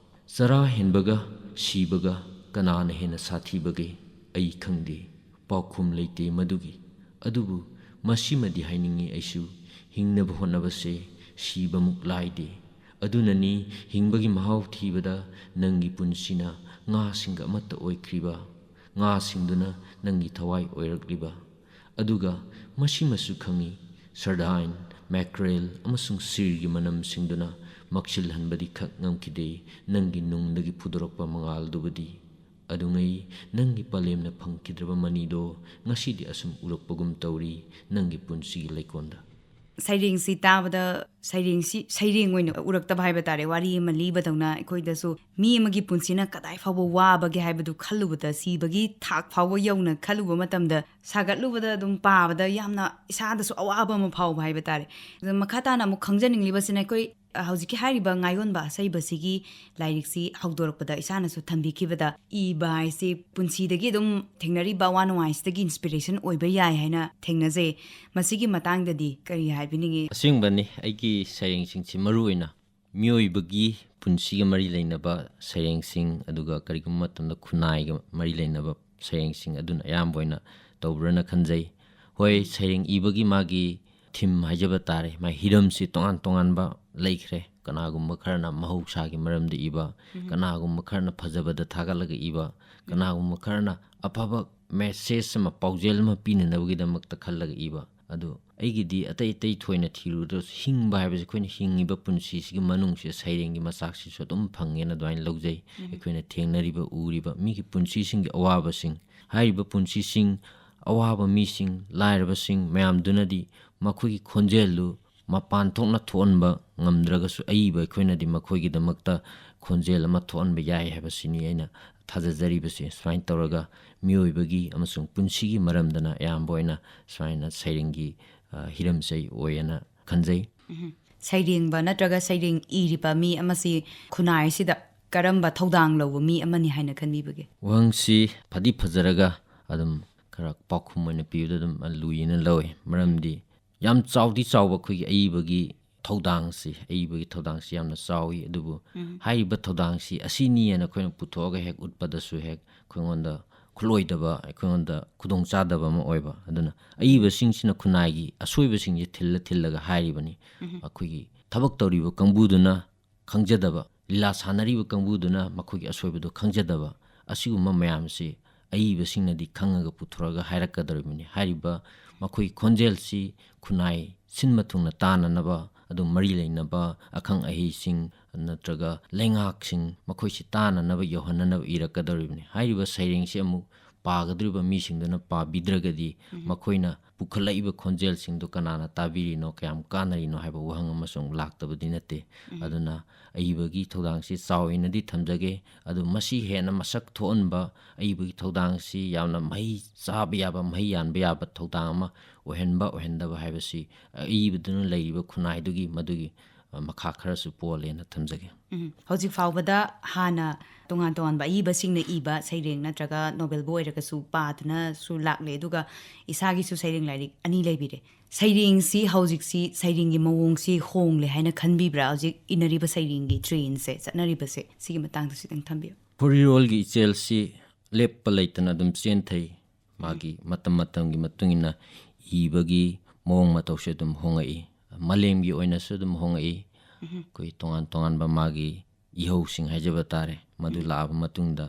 ꯆꯔꯥ ꯍꯦꯟꯕꯒ ꯁꯤꯕꯒ ꯀꯅꯥꯅ ꯍꯦꯟꯅ ꯁꯥꯊꯤꯕꯒꯦ? ꯑꯩ ꯈꯪꯗꯦ꯫ ꯄꯥꯎꯈꯨꯝ ꯂꯩꯇꯦ ꯃꯗꯨꯒꯤ꯫ ꯑꯗꯨꯕꯨ ꯃꯁꯤꯃꯗꯤ ꯍꯥꯏꯅꯤꯡꯏ ꯑꯩꯁꯨ, ꯍꯤꯡꯅꯕ ꯍꯣꯠꯅꯕꯁꯦ ꯁꯤꯕꯃꯨꯛ ꯂꯥꯏꯗꯦ꯫ ꯑꯗꯨꯅꯅꯤ ꯍꯤꯡꯕꯒꯤ ꯃꯍꯥꯎ ꯊꯤꯕꯗ ꯅꯪꯒꯤ ꯄꯨꯟꯁꯤꯅ ꯉꯥꯁꯤꯡꯒ ꯑꯃꯠꯇ ꯑꯣꯏꯈ꯭ꯔꯤꯕ, ꯉꯥꯁꯤꯡꯗꯨꯅ ꯅꯪꯒꯤ ꯊꯋꯥꯏ ꯑꯣꯏꯔꯛꯂꯤꯕ꯫ ꯑꯗꯨꯒ ꯃꯁꯤꯃꯁꯨ ꯈꯪꯏ, ꯁꯔꯗꯥꯏꯟ, ꯃꯦꯀ꯭ꯔꯦꯜ ꯑꯃꯁꯨꯡ ꯁꯤꯔꯒꯤ ꯃꯅꯝꯁꯤꯡꯗꯨꯅ ꯃꯛꯁꯤꯜꯍꯟꯕꯗꯤ ꯈꯛ ꯉꯝꯈꯤꯗꯦ ꯅꯪꯒꯤ ꯅꯨꯡꯗꯒꯤ ꯐꯨꯗꯣꯔꯛꯄ ꯃꯉꯥꯜꯗꯨꯕꯨꯗꯤ꯫ ꯑꯗꯨꯉꯩ ꯅꯪꯒꯤ ꯄꯂꯦꯝꯅ ꯐꯪꯈꯤꯗ꯭ꯔꯕ ꯃꯅꯤꯗꯣ ꯉꯁꯤꯗꯤ ꯑꯁꯨꯝ ꯎꯔꯛꯄꯒꯨꯝ ꯇꯧꯔꯤ ꯅꯪꯒꯤ ꯄꯨꯟꯁꯤꯒꯤ ꯂꯩꯀꯣꯟꯗ꯫ ꯁꯩꯔꯦꯡꯁꯤ ꯇꯥꯕꯗ ꯁꯩꯔꯦꯡꯁꯤ ꯁꯩꯔꯦꯡ ꯑꯣꯏꯅ ꯎꯔꯛꯇꯕ ꯍꯥꯏꯕ ꯇꯥꯔꯦ꯫ ꯋꯥꯔꯤ ꯑꯃ ꯂꯤꯕꯗꯧꯅ ꯑꯩꯈꯣꯏꯗꯁꯨ ꯃꯤ ꯑꯃꯒꯤ ꯄꯨꯟꯁꯤꯅ ꯀꯗꯥꯏ ꯐꯥꯎꯕ ꯋꯥꯕꯒꯦ ꯍꯥꯏꯕꯗꯨ ꯈꯜꯂꯨꯕꯗ, ꯁꯤꯕꯒꯤ ꯊꯥꯛ ꯐꯥꯎꯕ ꯌꯧꯅ ꯈꯜꯂꯨꯕ ꯃꯇꯝꯗ, ꯁꯥꯒꯠꯂꯨꯕꯗ ꯑꯗꯨꯝ ꯄꯥꯕꯗ ꯌꯥꯝꯅ ꯏꯁꯥꯗꯁꯨ ꯑꯋꯥꯕ ꯑꯃ ꯐꯥꯎꯕ ꯍꯥꯏꯕ ꯇꯥꯔꯦ꯫ ꯑꯗꯣ ꯃꯈꯥ ꯇꯥꯅ ꯑꯃꯨꯛ ꯈꯪꯖꯅꯤꯡꯂꯤꯕꯁꯤꯅ, ꯑꯩꯈꯣꯏ ꯍꯧꯖꯤꯛꯀꯤ ꯍꯥꯏꯔꯤꯕ ꯉꯥꯌꯣꯟꯕ ꯑꯁꯩꯕꯁꯤꯒꯤ ꯂꯥꯏꯔꯤꯛꯁꯤ ꯍꯧꯗꯣꯔꯛꯄꯗ ꯏꯁꯥꯅꯁꯨ ꯊꯝꯕꯤꯈꯤꯕꯗ, ꯏꯕ ꯍꯥꯏꯁꯤ ꯄꯨꯟꯁꯤꯗꯒꯤ ꯑꯗꯨꯝ ꯊꯦꯡꯅꯔꯤꯕ ꯑꯋꯥ ꯅꯨꯡꯉꯥꯏꯁꯤꯗꯒꯤ ꯏꯟꯁꯄꯤꯔꯦꯁꯟ ꯑꯣꯏꯕ ꯌꯥꯏ ꯍꯥꯏꯅ ꯊꯦꯡꯅꯖꯩ꯫ ꯃꯁꯤꯒꯤ ꯃꯇꯥꯡꯗꯗꯤ ꯀꯔꯤ ꯍꯥꯏꯕꯤꯅꯤꯡꯉꯤ? ꯑꯁꯦꯡꯕꯅꯤ, ꯑꯩꯒꯤ ꯁꯩꯔꯦꯡꯁꯤꯡꯁꯤ ꯃꯔꯨ ꯑꯣꯏꯅ ꯃꯤꯑꯣꯏꯕꯒꯤ ꯄꯨꯟꯁꯤꯒ ꯃꯔꯤ ꯂꯩꯅꯕ ꯁꯩꯔꯦꯡꯁꯤꯡ, ꯑꯗꯨꯒ ꯀꯔꯤꯒꯨꯝꯕ ꯃꯇꯝꯗ ꯈꯨꯟꯅꯥꯏꯒ ꯃꯔꯤ ꯂꯩꯅꯕ ꯁꯩꯔꯦꯡꯁꯤꯡ ꯑꯗꯨꯅ ꯑꯌꯥꯝꯕ ꯑꯣꯏꯅ ꯇꯧꯕ꯭ꯔꯅ ꯈꯟꯖꯩ꯫ ꯍꯣꯏ, ꯁꯩꯔꯦꯡ ꯏꯕꯒꯤ ꯃꯥꯒꯤ ꯊꯤꯝ ꯍꯥꯏꯖꯕ ꯇꯥꯔꯦ, ꯃꯥꯒꯤ ꯍꯤꯔꯝꯁꯤ ꯇꯣꯉꯥꯟ ꯇꯣꯉꯥꯟꯕ ꯂꯩꯈ꯭ꯔꯦ꯫ ꯀꯅꯥꯒꯨꯝꯕ ꯈꯔꯅ ꯃꯍꯧꯁꯥꯒꯤ ꯃꯔꯝꯗ ꯏꯕ, ꯀꯅꯥꯒꯨꯝꯕ ꯈꯔꯅ ꯐꯖꯕꯗ ꯊꯥꯒꯠꯂꯒ ꯏꯕ, ꯀꯅꯥꯒꯨꯝꯕ ꯈꯔꯅ ꯑꯐꯕ ꯃꯦꯁꯦꯖ ꯑꯃ, ꯄꯥꯎꯖꯦꯜ ꯑꯃ ꯄꯤꯅꯅꯕꯒꯤꯗꯃꯛꯇ ꯈꯜꯂꯒ ꯏꯕ, ꯑꯗꯨ ꯑꯩꯒꯤꯗꯤ ꯑꯇꯩ ꯑꯇꯩ ꯊꯣꯏꯅ ꯊꯤꯔꯨꯗ꯭ꯔꯁꯨ, ꯍꯤꯡꯕ ꯍꯥꯏꯕꯁꯤ ꯑꯩꯈꯣꯏꯅ ꯍꯤꯡꯉꯤꯕ ꯄꯨꯟꯁꯤꯁꯤꯒꯤ ꯃꯅꯨꯡꯁꯤꯗ ꯁꯩꯔꯦꯡꯒꯤ ꯃꯆꯥꯛꯁꯤꯁꯨ ꯑꯗꯨꯝ ꯐꯪꯉꯦꯅ ꯑꯗꯨꯃꯥꯏꯅ ꯂꯧꯖꯩ꯫ ꯑꯩꯈꯣꯏꯅ ꯊꯦꯡꯅꯔꯤꯕ, ꯎꯔꯤꯕ ꯃꯤꯒꯤ ꯄꯨꯟꯁꯤꯁꯤꯡꯒꯤ ꯑꯋꯥꯕꯁꯤꯡ, ꯍꯥꯏꯔꯤꯕ ꯄꯨꯟꯁꯤꯁꯤꯡ, ꯑꯋꯥꯕ ꯃꯤꯁꯤꯡ, ꯂꯥꯏꯔꯕꯁꯤꯡ ꯃꯌꯥꯝꯗꯨꯅꯗꯤ ꯃꯈꯣꯏꯒꯤ ꯈꯣꯟꯖꯦꯜꯗꯨ ꯃꯄꯥꯟ ꯊꯣꯛꯅ ꯊꯣꯛꯍꯟꯕ ꯉꯝꯗ꯭ꯔꯒꯁꯨ, ꯑꯏꯕ ꯑꯩꯈꯣꯏꯅꯗꯤ ꯃꯈꯣꯏꯒꯤꯗꯃꯛꯇ ꯈꯣꯟꯖꯦꯜ ꯑꯃ ꯊꯣꯛꯍꯟꯕ ꯌꯥꯏ ꯍꯥꯏꯕꯁꯤꯅꯤ ꯑꯩꯅ ꯊꯥꯖꯖꯔꯤꯕꯁꯦ꯫ ꯁꯨꯃꯥꯏꯅ ꯇꯧꯔꯒ ꯃꯤꯑꯣꯏꯕꯒꯤ ꯑꯃꯁꯨꯡ ꯄꯨꯟꯁꯤꯒꯤ ꯃꯔꯝꯗꯅ ꯑꯌꯥꯝꯕ ꯑꯣꯏꯅ ꯁꯨꯃꯥꯏꯅ ꯁꯩꯔꯦꯡꯒꯤ, ꯑ, ꯍꯤꯔꯝꯁꯦ ꯑꯩ ꯑꯣꯏꯌꯦꯅ ꯈꯟꯖꯩ꯫ ꯁꯩꯔꯦꯡꯕ ꯅꯠꯇ꯭ꯔꯒ ꯁꯩꯔꯦꯡ ꯏꯔꯤꯕ ꯃꯤ ꯑꯃꯁꯤ ꯈꯨꯟꯅꯥꯏꯁꯤꯗ ꯀꯔꯝꯕ ꯊꯧꯗꯥꯡ ꯂꯧꯕ ꯃꯤ ꯑꯃꯅꯤ ꯍꯥꯏꯅ ꯈꯟꯕꯤꯕꯒꯦ? ꯋꯥꯍꯪꯁꯤ ꯐꯗꯤ ꯐꯖꯔꯒ ꯑꯗꯨꯝ ꯈꯔ ꯄꯥꯎꯈꯨꯝ ꯑꯣꯏꯅ ꯄꯤꯕꯗ ꯑꯗꯨꯝ ꯂꯨꯏꯅ ꯂꯧꯏ꯫ ꯃꯔꯝꯗꯤ ꯌꯥꯝ ꯆꯥꯎꯗꯤ ꯆꯥꯎꯕ ꯑꯩꯈꯣꯏꯒꯤ ꯑꯏꯕꯒꯤ ꯊꯧꯗꯥꯡꯁꯤ, ꯑꯏꯕꯒꯤ ꯊꯧꯗꯥꯡꯁꯤ ꯌꯥꯝꯅ ꯆꯥꯎꯏ꯫ ꯑꯗꯨꯕꯨ ꯍꯥꯏꯔꯤꯕ ꯊꯧꯗꯥꯡꯁꯤ ꯑꯁꯤꯅꯤ ꯍꯥꯏꯅ ꯑꯩꯈꯣꯏꯅ ꯄꯨꯊꯣꯛꯑꯒ ꯍꯦꯛ ꯎꯠꯄꯗꯁꯨ ꯍꯦꯛ ꯑꯩꯈꯣꯏꯉꯣꯟꯗ ꯈꯨꯠꯂꯣꯏꯗꯕ, ꯑꯩꯈꯣꯏꯉꯣꯟꯗ ꯈꯨꯗꯣꯡꯆꯥꯗꯕ ꯑꯃ ꯑꯣꯏꯕ꯫ ꯑꯗꯨꯅ ꯑꯏꯕꯁꯤꯡꯁꯤꯅ ꯈꯨꯟꯅꯥꯏꯒꯤ ꯑꯁꯣꯏꯕꯁꯤꯡꯁꯦ ꯊꯤꯜꯂ ꯊꯤꯜꯂꯒ ꯍꯥꯏꯔꯤꯕꯅꯤ꯫ ꯑꯩꯈꯣꯏꯒꯤ ꯊꯕꯛ ꯇꯧꯔꯤꯕ ꯀꯥꯡꯕꯨꯗꯨꯅ ꯈꯪꯖꯗꯕ, ꯂꯤꯂꯥ ꯁꯥꯟꯅꯔꯤꯕ ꯀꯥꯡꯕꯨꯗꯨꯅ ꯃꯈꯣꯏꯒꯤ ꯑꯁꯣꯏꯕꯗꯨ ꯈꯪꯖꯗꯕ, ꯑꯁꯤꯒꯨꯝꯕ ꯃꯌꯥꯝꯁꯤ ꯑꯏꯕꯁꯤꯡꯅꯗꯤ ꯈꯪꯉꯒ ꯄꯨꯊꯣꯔꯛꯑꯒ ꯍꯥꯏꯔꯛꯀꯗꯧꯔꯤꯕꯅꯤ꯫ ꯍꯥꯏꯔꯤꯕ ꯃꯈꯣꯏꯒꯤ ꯈꯣꯟꯖꯦꯜꯁꯤ ꯈꯨꯟꯅꯥꯏ ꯁꯤꯟꯕ ꯊꯨꯡꯅ ꯇꯥꯅꯅꯕ, ꯑꯗꯨꯝ ꯃꯔꯤ ꯂꯩꯅꯕ ꯑꯈꯪ ꯑꯍꯩꯁꯤꯡ ꯅꯠꯇ꯭ꯔꯒ ꯂꯩꯉꯥꯛꯁꯤꯡ, ꯃꯈꯣꯏꯁꯤ ꯇꯥꯅꯅꯕ, ꯌꯧꯍꯟꯅꯅꯕ ꯏꯔꯛꯀꯗꯧꯔꯤꯕꯅꯤ꯫ ꯍꯥꯏꯔꯤꯕ ꯁꯩꯔꯦꯡꯁꯤ ꯑꯃꯨꯛ ꯄꯥꯒꯗꯧꯔꯤꯕ ꯃꯤꯁꯤꯡꯗꯨꯅ ꯄꯥꯕꯤꯗ꯭ꯔꯒꯗꯤ ꯃꯈꯣꯏꯅ ꯄꯨꯈꯠꯂꯛꯏꯕ ꯈꯣꯟꯖꯦꯜꯁꯤꯡꯗꯨ ꯀꯅꯥꯅ ꯇꯥꯕꯤꯔꯤꯅꯣ, ꯀꯌꯥꯝ ꯀꯥꯟꯅꯔꯤꯅꯣ ꯍꯥꯏꯕ ꯋꯥꯍꯪ ꯑꯃꯁꯨ ꯑꯃꯨꯛ ꯂꯥꯛꯇꯕꯗꯤ ꯅꯠꯇꯦ꯫ ꯑꯗꯨꯅ ꯑꯏꯕꯒꯤ ꯊꯧꯗꯥꯡꯁꯤ ꯆꯥꯎ ꯑꯣꯏꯅꯗꯤ ꯊꯝꯖꯒꯦ꯫ ꯑꯗꯨ ꯃꯁꯤ ꯍꯦꯟꯅ ꯃꯁꯛ ꯊꯣꯛꯍꯟꯕ, ꯑꯏꯕꯒꯤ ꯊꯧꯗꯥꯡꯁꯤ ꯌꯥꯝꯅ ꯃꯍꯩ ꯆꯥꯕ ꯌꯥꯕ, ꯃꯍꯩ ꯌꯥꯟꯕ ꯌꯥꯕ ꯊꯧꯗꯥꯡ ꯑꯃ ꯑꯣꯏꯍꯟꯕ ꯑꯣꯏꯍꯟꯗꯕ ꯍꯥꯏꯕꯁꯤ ꯑꯏꯕꯗꯨꯅ ꯂꯩꯔꯤꯕ ꯈꯨꯟꯅꯥꯏꯗꯨꯒꯤ ꯃꯗꯨꯒꯤ, ꯑ, ꯃꯈꯥ ꯈꯔꯁꯨ ꯄꯣꯜꯂꯦꯅ ꯊꯝꯖꯒꯦ꯫ ꯎꯝ꯫ ꯍꯧꯖꯤꯛ ꯐꯥꯎꯕꯗ ꯍꯥꯟꯅ ꯇꯣꯉꯥꯟ ꯇꯣꯉꯥꯟꯕ ꯑꯏꯕꯁꯤꯡꯅ ꯏꯕ ꯁꯩꯔꯦꯡ ꯅꯠꯇ꯭ꯔꯒ ꯅꯣꯕꯦꯜꯕꯨ ꯑꯣꯏꯔꯒꯁꯨ ꯄꯥꯗꯨꯅꯁꯨ ꯂꯥꯛꯂꯦ, ꯑꯗꯨꯒ ꯏꯁꯥꯒꯤꯁꯨ ꯁꯩꯔꯦꯡ ꯂꯥꯏꯔꯤꯛ ꯑꯅꯤ ꯂꯩꯕꯤꯔꯦ꯫ ꯁꯩꯔꯦꯡꯁꯤ ꯍꯧꯖꯤꯛꯁꯤ ꯁꯩꯔꯦꯡꯒꯤ ꯃꯑꯣꯡꯁꯤ ꯍꯣꯡꯂꯦ ꯍꯥꯏꯅ ꯈꯟꯕꯤꯕ꯭ꯔꯥ? ꯍꯧꯖꯤꯛ ꯏꯅꯔꯤꯕ ꯁꯩꯔꯦꯡꯒꯤ ꯇ꯭ꯔꯦꯟꯁꯦ, ꯆꯠꯅꯔꯤꯕꯁꯦ, ꯁꯤꯒꯤ ꯃꯇꯥꯡꯗꯁꯨ ꯈꯤꯇꯪ ꯊꯝꯕꯤꯌꯨ꯫ ꯐꯨꯔꯤꯔꯣꯜꯒꯤ ꯏꯆꯦꯜꯁꯤ ꯂꯦꯞꯄ ꯂꯩꯇꯅ ꯑꯗꯨꯝ ꯆꯦꯟꯊꯩ꯫ ꯃꯥꯒꯤ ꯃꯇꯝ ꯃꯇꯝꯒꯤ ꯃꯇꯨꯡ ꯏꯟꯅ ꯏꯕꯒꯤ ꯃꯑꯣꯡ ꯃꯇꯧꯁꯨ ꯑꯗꯨꯝ ꯍꯣꯡꯉꯛꯏ꯫ ꯃꯥꯂꯦꯝꯒꯤ ꯑꯣꯏꯅꯁꯨ ꯑꯗꯨꯝ ꯍꯣꯡꯉꯛꯏ꯫ ꯑꯩꯈꯣꯏ ꯇꯣꯉꯥꯟ ꯇꯣꯉꯥꯟꯕ ꯃꯥꯒꯤ ꯏꯍꯧꯁꯤꯡ ꯍꯥꯏꯖꯕ ꯇꯥꯔꯦ, ꯃꯗꯨ ꯂꯥꯛꯑꯕ ꯃꯇꯨꯡꯗ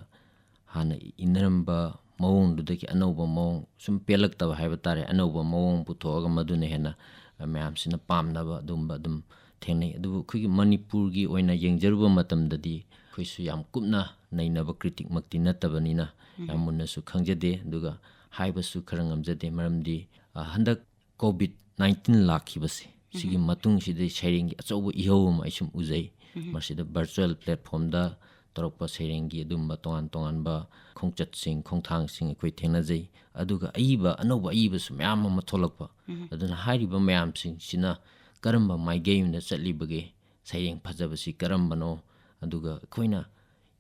ꯍꯥꯟꯅ ꯏꯅꯔꯝꯕ ꯃꯑꯣꯡꯗꯨꯗꯒꯤ ꯑꯅꯧꯕ ꯃꯑꯣꯡ ꯁꯨꯝ ꯄꯦꯜꯂꯛꯇꯕ ꯍꯥꯏꯕ ꯇꯥꯔꯦ, ꯑꯅꯧꯕ ꯃꯑꯣꯡ ꯄꯨꯊꯣꯛꯑꯒ ꯃꯗꯨꯅ ꯍꯦꯟꯅ, ꯑ, ꯃꯌꯥꯝꯁꯤꯅ ꯄꯥꯝꯅꯕ ꯑꯗꯨꯝꯕ ꯑꯗꯨꯝ ꯊꯦꯡꯅꯩ꯫ ꯑꯗꯨꯕꯨ ꯑꯩꯈꯣꯏꯒꯤ ꯃꯅꯤꯄꯨꯔꯒꯤ ꯑꯣꯏꯅ ꯌꯦꯡꯖꯔꯨꯕ ꯃꯇꯝꯗꯗꯤ ꯑꯩꯈꯣꯏꯁꯨ ꯌꯥꯝ ꯀꯨꯞꯅ ꯅꯩꯅꯕ ꯀ꯭ꯔꯤꯇꯤꯛꯃꯛꯇꯤ ꯅꯠꯇꯕꯅꯤꯅ ꯌꯥꯝ ꯃꯨꯟꯅꯁꯨ ꯈꯪꯖꯗꯦ, ꯑꯗꯨꯒ ꯍꯥꯏꯕꯁꯨ ꯈꯔ ꯉꯝꯖꯗꯦ꯫ ꯃꯔꯝꯗꯤ, ꯑ, ꯍꯟꯗꯛ ꯀꯣꯚꯤꯗ ꯅꯥꯏꯟꯇꯤꯟ ꯂꯥꯛꯈꯤꯕꯁꯦ, ꯁꯤꯒꯤ ꯃꯇꯨꯡꯁꯤꯗ ꯁꯩꯔꯦꯡꯒꯤ ꯑꯆꯧꯕ ꯏꯍꯧ ꯑꯃ ꯑꯩ ꯁꯨꯝ ꯎꯖꯩ꯫ ꯃꯁꯤꯗ ꯚꯔꯆꯨꯋꯦꯜ ꯄ꯭ꯂꯦꯠꯐꯣꯝꯗ ꯇꯧꯔꯛꯄ ꯁꯩꯔꯦꯡꯒꯤ ꯑꯗꯨꯝꯕ ꯇꯣꯉꯥꯟ ꯇꯣꯉꯥꯟꯕ ꯈꯣꯡꯆꯠꯁꯤꯡ, ꯈꯣꯡꯊꯥꯡꯁꯤꯡ ꯑꯩꯈꯣꯏ ꯊꯦꯡꯅꯖꯩ꯫ ꯑꯗꯨꯒ ꯑꯏꯕ, ꯑꯅꯧꯕ ꯑꯏꯕꯁꯨ ꯃꯌꯥꯝ ꯑꯃ ꯊꯣꯛꯂꯛꯄ꯫ ꯑꯗꯨꯅ ꯍꯥꯏꯔꯤꯕ ꯃꯌꯥꯝꯁꯤꯡꯁꯤꯅ ꯀꯔꯝꯕ ꯃꯥꯏꯀꯩ ꯑꯃꯗ ꯆꯠꯂꯤꯕꯒꯦ, ꯁꯩꯔꯦꯡ ꯐꯖꯕꯁꯤ ꯀꯔꯝꯕꯅꯣ, ꯑꯗꯨꯒ ꯑꯩꯈꯣꯏꯅ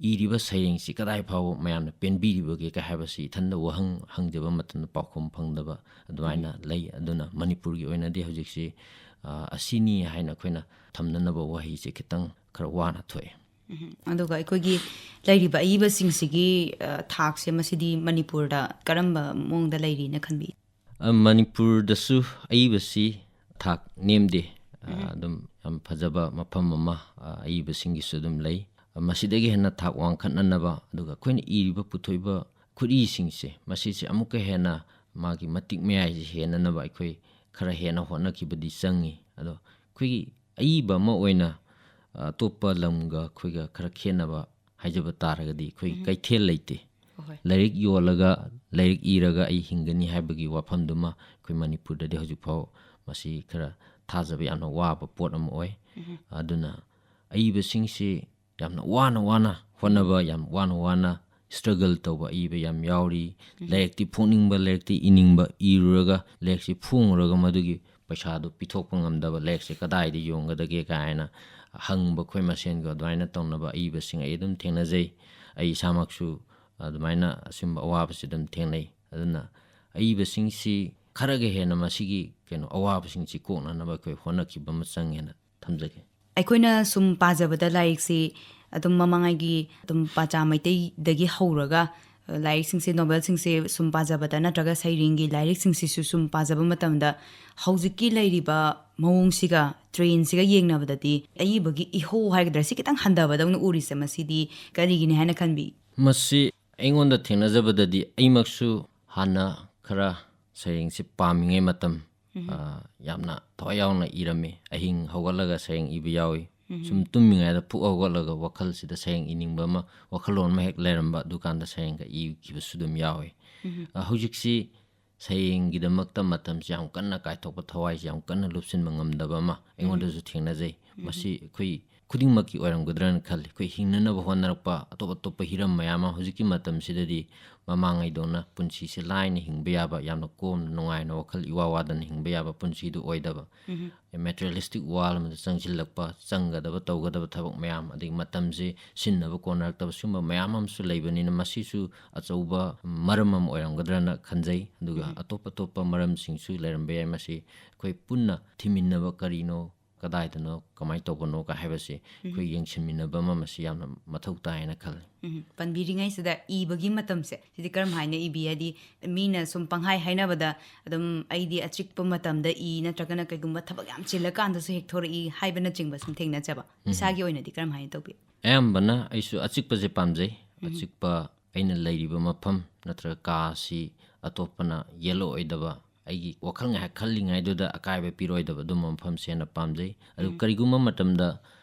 ꯏꯔꯤꯕ ꯁꯩꯔꯦꯡꯁꯤ ꯀꯗꯥꯏ ꯐꯥꯎꯕ ꯃꯌꯥꯝꯅ ꯄꯦꯟꯕꯤꯔꯤꯕꯒꯦ ꯀ ꯍꯥꯏꯕꯁꯤ ꯏꯊꯟꯗ ꯋꯥꯍꯪ ꯍꯪꯖꯕ ꯃꯇꯝꯗ ꯄꯥꯎꯈꯨꯝ ꯐꯪꯗꯕ ꯑꯗꯨꯃꯥꯏꯅ ꯂꯩ꯫ ꯑꯗꯨꯅ ꯃꯅꯤꯄꯨꯔꯒꯤ ꯑꯣꯏꯅꯗꯤ ꯍꯧꯖꯤꯛꯁꯤ, ꯑ, ꯑꯁꯤꯅꯤ ꯍꯥꯏꯅ ꯑꯩꯈꯣꯏꯅ ꯊꯝꯅꯅꯕ ꯋꯥꯍꯩꯁꯦ ꯈꯤꯇꯪ ꯈꯔ ꯋꯥꯅ ꯊꯣꯛꯑꯦ꯫ ꯎꯝ꯫ ꯑꯗꯨꯒ ꯑꯩꯈꯣꯏꯒꯤ ꯂꯩꯔꯤꯕ ꯑꯏꯕꯁꯤꯡꯁꯤꯒꯤ, ꯑ, ꯊꯥꯛꯁꯦ ꯃꯁꯤꯗꯤ ꯃꯅꯤꯄꯨꯔꯗ ꯀꯔꯝꯕ ꯃꯑꯣꯡꯗ ꯂꯩꯔꯤꯅ ꯈꯟꯕꯤ? ꯑ, ꯃꯅꯤꯄꯨꯔꯗꯁꯨ ꯑꯏꯕꯁꯤ ꯊꯥꯛ ꯅꯦꯝꯗꯦ꯫ ꯑ, ꯑꯗꯨꯝ ꯌꯥꯝ ꯐꯖꯕ ꯃꯐꯝ ꯑꯃ, ꯑ, ꯑꯏꯕꯁꯤꯡꯒꯤꯁꯨ ꯑꯗꯨꯝ ꯂꯩ꯫ ꯑ, ꯃꯁꯤꯗꯒꯤ ꯍꯦꯟꯅ ꯊꯥꯛ ꯋꯥꯡꯈꯠꯅꯅꯕ, ꯑꯗꯨꯒ ꯑꯩꯈꯣꯏꯅ ꯏꯔꯤꯕ, ꯄꯨꯊꯣꯛꯏꯕ ꯈꯨꯠꯏꯁꯤꯡꯁꯦ, ꯃꯁꯤꯁꯦ ꯑꯃꯨꯛꯀ ꯍꯦꯟꯅ ꯃꯥꯒꯤ ꯃꯇꯤꯛ ꯃꯌꯥꯏꯁꯦ ꯍꯦꯟꯅꯅꯕ ꯑꯩꯈꯣꯏ ꯈꯔ ꯍꯦꯟꯅ ꯍꯣꯠꯅꯈꯤꯕꯗꯤ ꯆꯪꯉꯤ꯫ ꯑꯗꯣ ꯑꯩꯈꯣꯏꯒꯤ ꯑꯏꯕ ꯑꯃ ꯑꯣꯏꯅ, ꯑ, ꯑꯇꯣꯞꯄ ꯂꯝꯒ ꯑꯩꯈꯣꯏꯒ ꯈꯔ ꯈꯦꯠꯅꯕ ꯍꯥꯏꯖꯕ ꯇꯥꯔꯒꯗꯤ, ꯑꯩꯈꯣꯏ ꯀꯩꯊꯦꯜ ꯂꯩꯇꯦ꯫ ꯍꯣꯏ꯫ ꯂꯥꯏꯔꯤꯛ ꯌꯣꯜꯂꯒ, ꯂꯥꯏꯔꯤꯛ ꯏꯔꯒ ꯑꯩ ꯍꯤꯡꯒꯅꯤ ꯍꯥꯏꯕꯒꯤ ꯋꯥꯐꯝꯗꯨꯃ ꯑꯩꯈꯣꯏ ꯃꯅꯤꯄꯨꯔꯗꯗꯤ ꯍꯧꯖꯤꯛ ꯐꯥꯎ ꯃꯁꯤ ꯈꯔ ꯊꯥꯖꯕ ꯌꯥꯝꯅ ꯋꯥꯕ ꯄꯣꯠ ꯑꯃ ꯑꯣꯏ꯫ ꯑꯗꯨꯅ ꯑꯏꯕꯁꯤꯡꯁꯤ ꯌꯥꯝꯅ ꯋꯥꯅ ꯋꯥꯅ ꯍꯣꯠꯅꯕ, ꯌꯥꯝ ꯋꯥꯅ ꯋꯥꯅ ꯁ꯭ꯇ꯭ꯔꯒꯜ ꯇꯧꯕ ꯑꯏꯕ ꯌꯥꯝ ꯌꯥꯎꯔꯤ꯫ ꯂꯥꯏꯔꯤꯛꯇꯤ ꯐꯣꯡꯅꯤꯡꯕ, ꯂꯥꯏꯔꯤꯛꯇꯤ ꯏꯅꯤꯡꯕ, ꯏꯔꯨꯔꯒ ꯂꯥꯏꯔꯤꯛꯁꯤ ꯐꯣꯡꯉꯨꯔꯒ ꯃꯗꯨꯒꯤ ꯄꯩꯁꯥꯗꯨ ꯄꯤꯊꯣꯛꯄ ꯉꯝꯗꯕ, ꯂꯥꯏꯔꯤꯛꯁꯦ ꯀꯗꯥꯏꯗ ꯌꯣꯟꯒꯗꯒꯦ ꯀꯥꯏꯅ ꯍꯪꯕ ꯑꯩꯈꯣꯏ ꯃꯁꯦꯟꯒ ꯑꯗꯨꯃꯥꯏꯅ ꯇꯧꯅꯕ ꯑꯏꯕꯁꯤꯡ ꯑꯩ ꯑꯗꯨꯝ ꯊꯦꯡꯅꯖꯩ꯫ ꯑꯩ ꯏꯁꯥꯃꯛꯁꯨ ꯑꯗꯨꯃꯥꯏꯅ ꯑꯁꯤꯒꯨꯝꯕ ꯑꯋꯥꯕꯁꯤ ꯑꯗꯨꯝ ꯊꯦꯡꯅꯩ꯫ ꯑꯗꯨꯅ ꯑꯏꯕꯁꯤꯡꯁꯤ ꯈꯔꯒ ꯍꯦꯟꯅ ꯃꯁꯤꯒꯤ ꯀꯩꯅꯣ ꯑꯋꯥꯕꯁꯤꯡꯁꯤ ꯀꯣꯛꯅꯅꯕ ꯑꯩꯈꯣꯏ ꯍꯣꯠꯅꯈꯤꯕ ꯑꯃ ꯆꯪꯉꯦꯅ ꯊꯝꯖꯒꯦ꯫ ꯑꯩꯈꯣꯏꯅ ꯁꯨꯝ ꯄꯥꯖꯕꯗ ꯂꯥꯏꯔꯤꯛꯁꯤ ꯑꯗꯨꯝ ꯃꯃꯥꯡꯉꯩꯒꯤ ꯑꯗꯨꯝ ꯄꯥꯆꯥ ꯃꯩꯇꯩꯗꯒꯤ ꯍꯧꯔꯒ, ꯑ, ꯂꯥꯏꯔꯤꯛꯁꯤꯡꯁꯦ, ꯅꯣꯕꯦꯜꯁꯤꯡꯁꯦ ꯁꯨꯝ ꯄꯥꯖꯕꯗ ꯅꯠꯇ꯭ꯔꯒ ꯁꯩꯔꯦꯡꯒꯤ ꯂꯥꯏꯔꯤꯛꯁꯤꯡꯁꯤꯁꯨ ꯁꯨꯝ ꯄꯥꯖꯕ ꯃꯇꯝꯗ ꯍꯧꯖꯤꯛꯀꯤ ꯂꯩꯔꯤꯕ ꯃꯑꯣꯡꯁꯤꯒ ꯇ꯭ꯔꯦꯟꯁꯤꯒ ꯌꯦꯡꯅꯕꯗꯗꯤ ꯑꯏꯕꯒꯤ ꯏꯍꯧ ꯍꯥꯏꯒꯗ꯭ꯔꯥ, ꯁꯤ ꯈꯤꯇꯪ ꯍꯟꯊꯕꯗꯧꯅ ꯎꯔꯤꯁꯦ, ꯃꯁꯤꯗꯤ ꯀꯔꯤꯒꯤꯅꯤ ꯍꯥꯏꯅ ꯈꯟꯕꯤ? ꯃꯁꯤ ꯑꯩꯉꯣꯟꯗ ꯊꯦꯡꯅꯖꯕꯗꯗꯤ ꯑꯩꯃꯛꯁꯨ ꯍꯥꯟꯅ ꯈꯔ ꯁꯩꯔꯦꯡꯁꯤ ꯄꯥꯝꯃꯤꯉꯩ ꯃꯇꯝ, ꯎꯝ꯫ ꯑ, ꯌꯥꯝꯅ ꯊꯋꯥꯏ ꯌꯥꯎꯅ ꯏꯔꯝꯃꯤ꯫ ꯑꯍꯤꯡ ꯍꯧꯒꯠꯂꯒ ꯁꯩꯔꯦꯡ ꯏꯕ ꯌꯥꯎꯏ꯫ ꯎꯝ꯫ ꯁꯨꯝ ꯇꯨꯝꯃꯤꯉꯩꯗ ꯐꯨꯛ ꯍꯧꯒꯠꯂꯒ ꯋꯥꯈꯜꯁꯤꯗ ꯁꯩꯔꯦꯡ ꯏꯅꯤꯡꯕ ꯑꯃ, ꯋꯥꯈꯜꯂꯣꯟ ꯑꯃ ꯍꯦꯛ ꯂꯩꯔꯝꯕ, ꯑꯗꯨꯀꯥꯟꯗ ꯁꯩꯔꯦꯡꯒ ꯏꯈꯤꯕꯁꯨ ꯑꯗꯨꯝ ꯌꯥꯎꯏ꯫ ꯎꯝ꯫ ꯑ, ꯍꯧꯖꯤꯛꯁꯤ ꯁꯩꯔꯦꯡꯒꯤꯗꯃꯛꯇ ꯃꯇꯝꯁꯤ ꯌꯥꯝ ꯀꯟꯅ ꯀꯥꯏꯊꯣꯛꯄ, ꯊꯋꯥꯏꯁꯤ ꯌꯥꯝ ꯀꯟꯅ ꯂꯨꯞꯁꯤꯟꯕ ꯉꯝꯗꯕ ꯑꯃ ꯑꯩꯉꯣꯟꯗꯁꯨ ꯊꯦꯡꯅꯖꯩ꯫ ꯎꯝ꯫ ꯃꯁꯤ ꯑꯩꯈꯣꯏ ꯈꯨꯗꯤꯡꯃꯛꯀꯤ ꯑꯣꯏꯔꯝꯒꯗ꯭ꯔꯅ ꯈꯜꯂꯤ꯫ ꯑꯩꯈꯣꯏ ꯍꯤꯡꯅꯅꯕ ꯍꯣꯠꯅꯔꯛꯄ ꯑꯇꯣꯞ ꯑꯇꯣꯞꯄ ꯍꯤꯔꯝ ꯃꯌꯥꯝ ꯑꯃ ꯍꯧꯖꯤꯛꯀꯤ ꯃꯇꯝꯁꯤꯗꯗꯤ ꯃꯃꯥꯡꯉꯩꯗꯧꯅ ꯄꯨꯟꯁꯤꯁꯦ ꯂꯥꯏꯅ ꯍꯤꯡꯕ ꯌꯥꯕ, ꯌꯥꯝꯅ ꯀꯣꯝꯅ ꯅꯨꯡꯉꯥꯏꯅ ꯋꯥꯈꯜ ꯏꯋꯥ ꯋꯥꯗꯅ ꯍꯤꯡꯕ ꯌꯥꯕ ꯄꯨꯟꯁꯤꯗꯨ ꯑꯣꯏꯗꯕ, ꯎꯝ꯫ ꯃꯦꯇꯔꯤꯌꯦꯂꯤꯁꯇꯤꯛ ꯋꯥꯔꯜ ꯑꯃꯗ ꯆꯪꯁꯤꯜꯂꯛꯄ, ꯆꯪꯒꯗꯕ ꯇꯧꯒꯗꯕ ꯊꯕꯛ ꯃꯌꯥꯝ, ꯑꯗꯒꯤ ꯃꯇꯝꯁꯦ ꯁꯤꯟꯅꯕ ꯀꯣꯟꯅꯔꯛꯇꯕ, ꯁꯤꯒꯨꯝꯕ ꯃꯌꯥꯝ ꯑꯃꯁꯨ ꯂꯩꯕꯅꯤꯅ ꯃꯁꯤꯁꯨ ꯑꯆꯧꯕ ꯃꯔꯝ ꯑꯃ ꯑꯣꯏꯔꯝꯒꯗ꯭ꯔꯅ ꯈꯟꯖꯩ꯫ ꯑꯗꯨꯒ ꯎꯝ꯫ ꯑꯇꯣꯞ ꯑꯇꯣꯞꯄ ꯃꯔꯝꯁꯤꯡꯁꯨ ꯂꯩꯔꯝꯕ ꯌꯥꯏ꯫ ꯃꯁꯤ ꯑꯩꯈꯣꯏ ꯄꯨꯟꯅ ꯊꯤꯃꯤꯟꯅꯕ, ꯀꯔꯤꯅꯣ, ꯀꯗꯥꯏꯗꯅꯣ, ꯀꯃꯥꯏꯅ ꯇꯧꯕꯅꯣ ꯀ ꯍꯥꯏꯕꯁꯤ ꯑꯩꯈꯣꯏ ꯎꯝ꯫ ꯌꯦꯡꯁꯤꯟꯃꯤꯟꯅꯕ ꯑꯃ ꯃꯁꯤ ꯌꯥꯝꯅ ꯃꯊꯧ ꯇꯥꯏ ꯍꯥꯏꯅ ꯈꯜꯂꯤ꯫ ꯎꯝ꯫ ꯄꯟꯕꯤꯔꯤꯉꯩꯁꯤꯗ ꯏꯕꯒꯤ ꯃꯇꯝꯁꯦ, ꯁꯤꯗꯤ ꯀꯔꯝ ꯍꯥꯏꯅ ꯏꯕꯤ? ꯍꯥꯏꯗꯤ ꯃꯤꯅ ꯁꯨꯝ ꯄꯪꯍꯥꯏ ꯍꯥꯏꯅꯕꯗ ꯑꯗꯨꯝ ꯑꯩꯗꯤ ꯑꯆꯤꯛꯄ ꯃꯇꯝꯗ ꯏ, ꯅꯠꯇ꯭ꯔꯒꯅ ꯀꯩꯒꯨꯝꯕ ꯊꯕꯛ ꯌꯥꯝ ꯆꯤꯜꯂꯀꯥꯟꯗꯁꯨ ꯍꯦꯛ ꯊꯣꯔꯛꯏ ꯍꯥꯏꯕꯅꯆꯤꯡꯕ ꯁꯨꯝ ꯊꯦꯡꯅꯖꯕ꯫ ꯎꯝ꯫ ꯏꯁꯥꯒꯤ ꯑꯣꯏꯅꯗꯤ ꯀꯔꯝ ꯍꯥꯏꯅ ꯇꯧꯕꯤ? ꯑꯌꯥꯝꯕꯅ ꯑꯩꯁꯨ ꯑꯆꯤꯛꯄꯁꯦ ꯄꯥꯝꯖꯩ꯫ ꯎꯝ꯫ ꯑꯆꯤꯛꯄ, ꯑꯩꯅ ꯂꯩꯔꯤꯕ ꯃꯐꯝ ꯅꯠꯇ꯭ꯔꯒ ꯀꯥ ꯑꯁꯤ ꯑꯇꯣꯞꯄꯅ ꯌꯦꯜꯂꯣ ꯑꯣꯏꯗꯕ, ꯑꯩꯒꯤ ꯋꯥꯈꯜ ꯉꯥꯏꯍꯥꯛ ꯈꯜꯂꯤꯉꯩꯗꯨꯗ ꯑꯀꯥꯏꯕ ꯄꯤꯔꯣꯏꯗꯕ ꯑꯗꯨꯝꯕ ꯃꯐꯝꯁꯦ ꯍꯦꯟꯅ ꯄꯥꯝꯖꯩ꯫ ꯑꯗꯨ ꯎꯝ꯫ ꯀꯔꯤꯒꯨꯝꯕ ꯃꯇꯝꯗ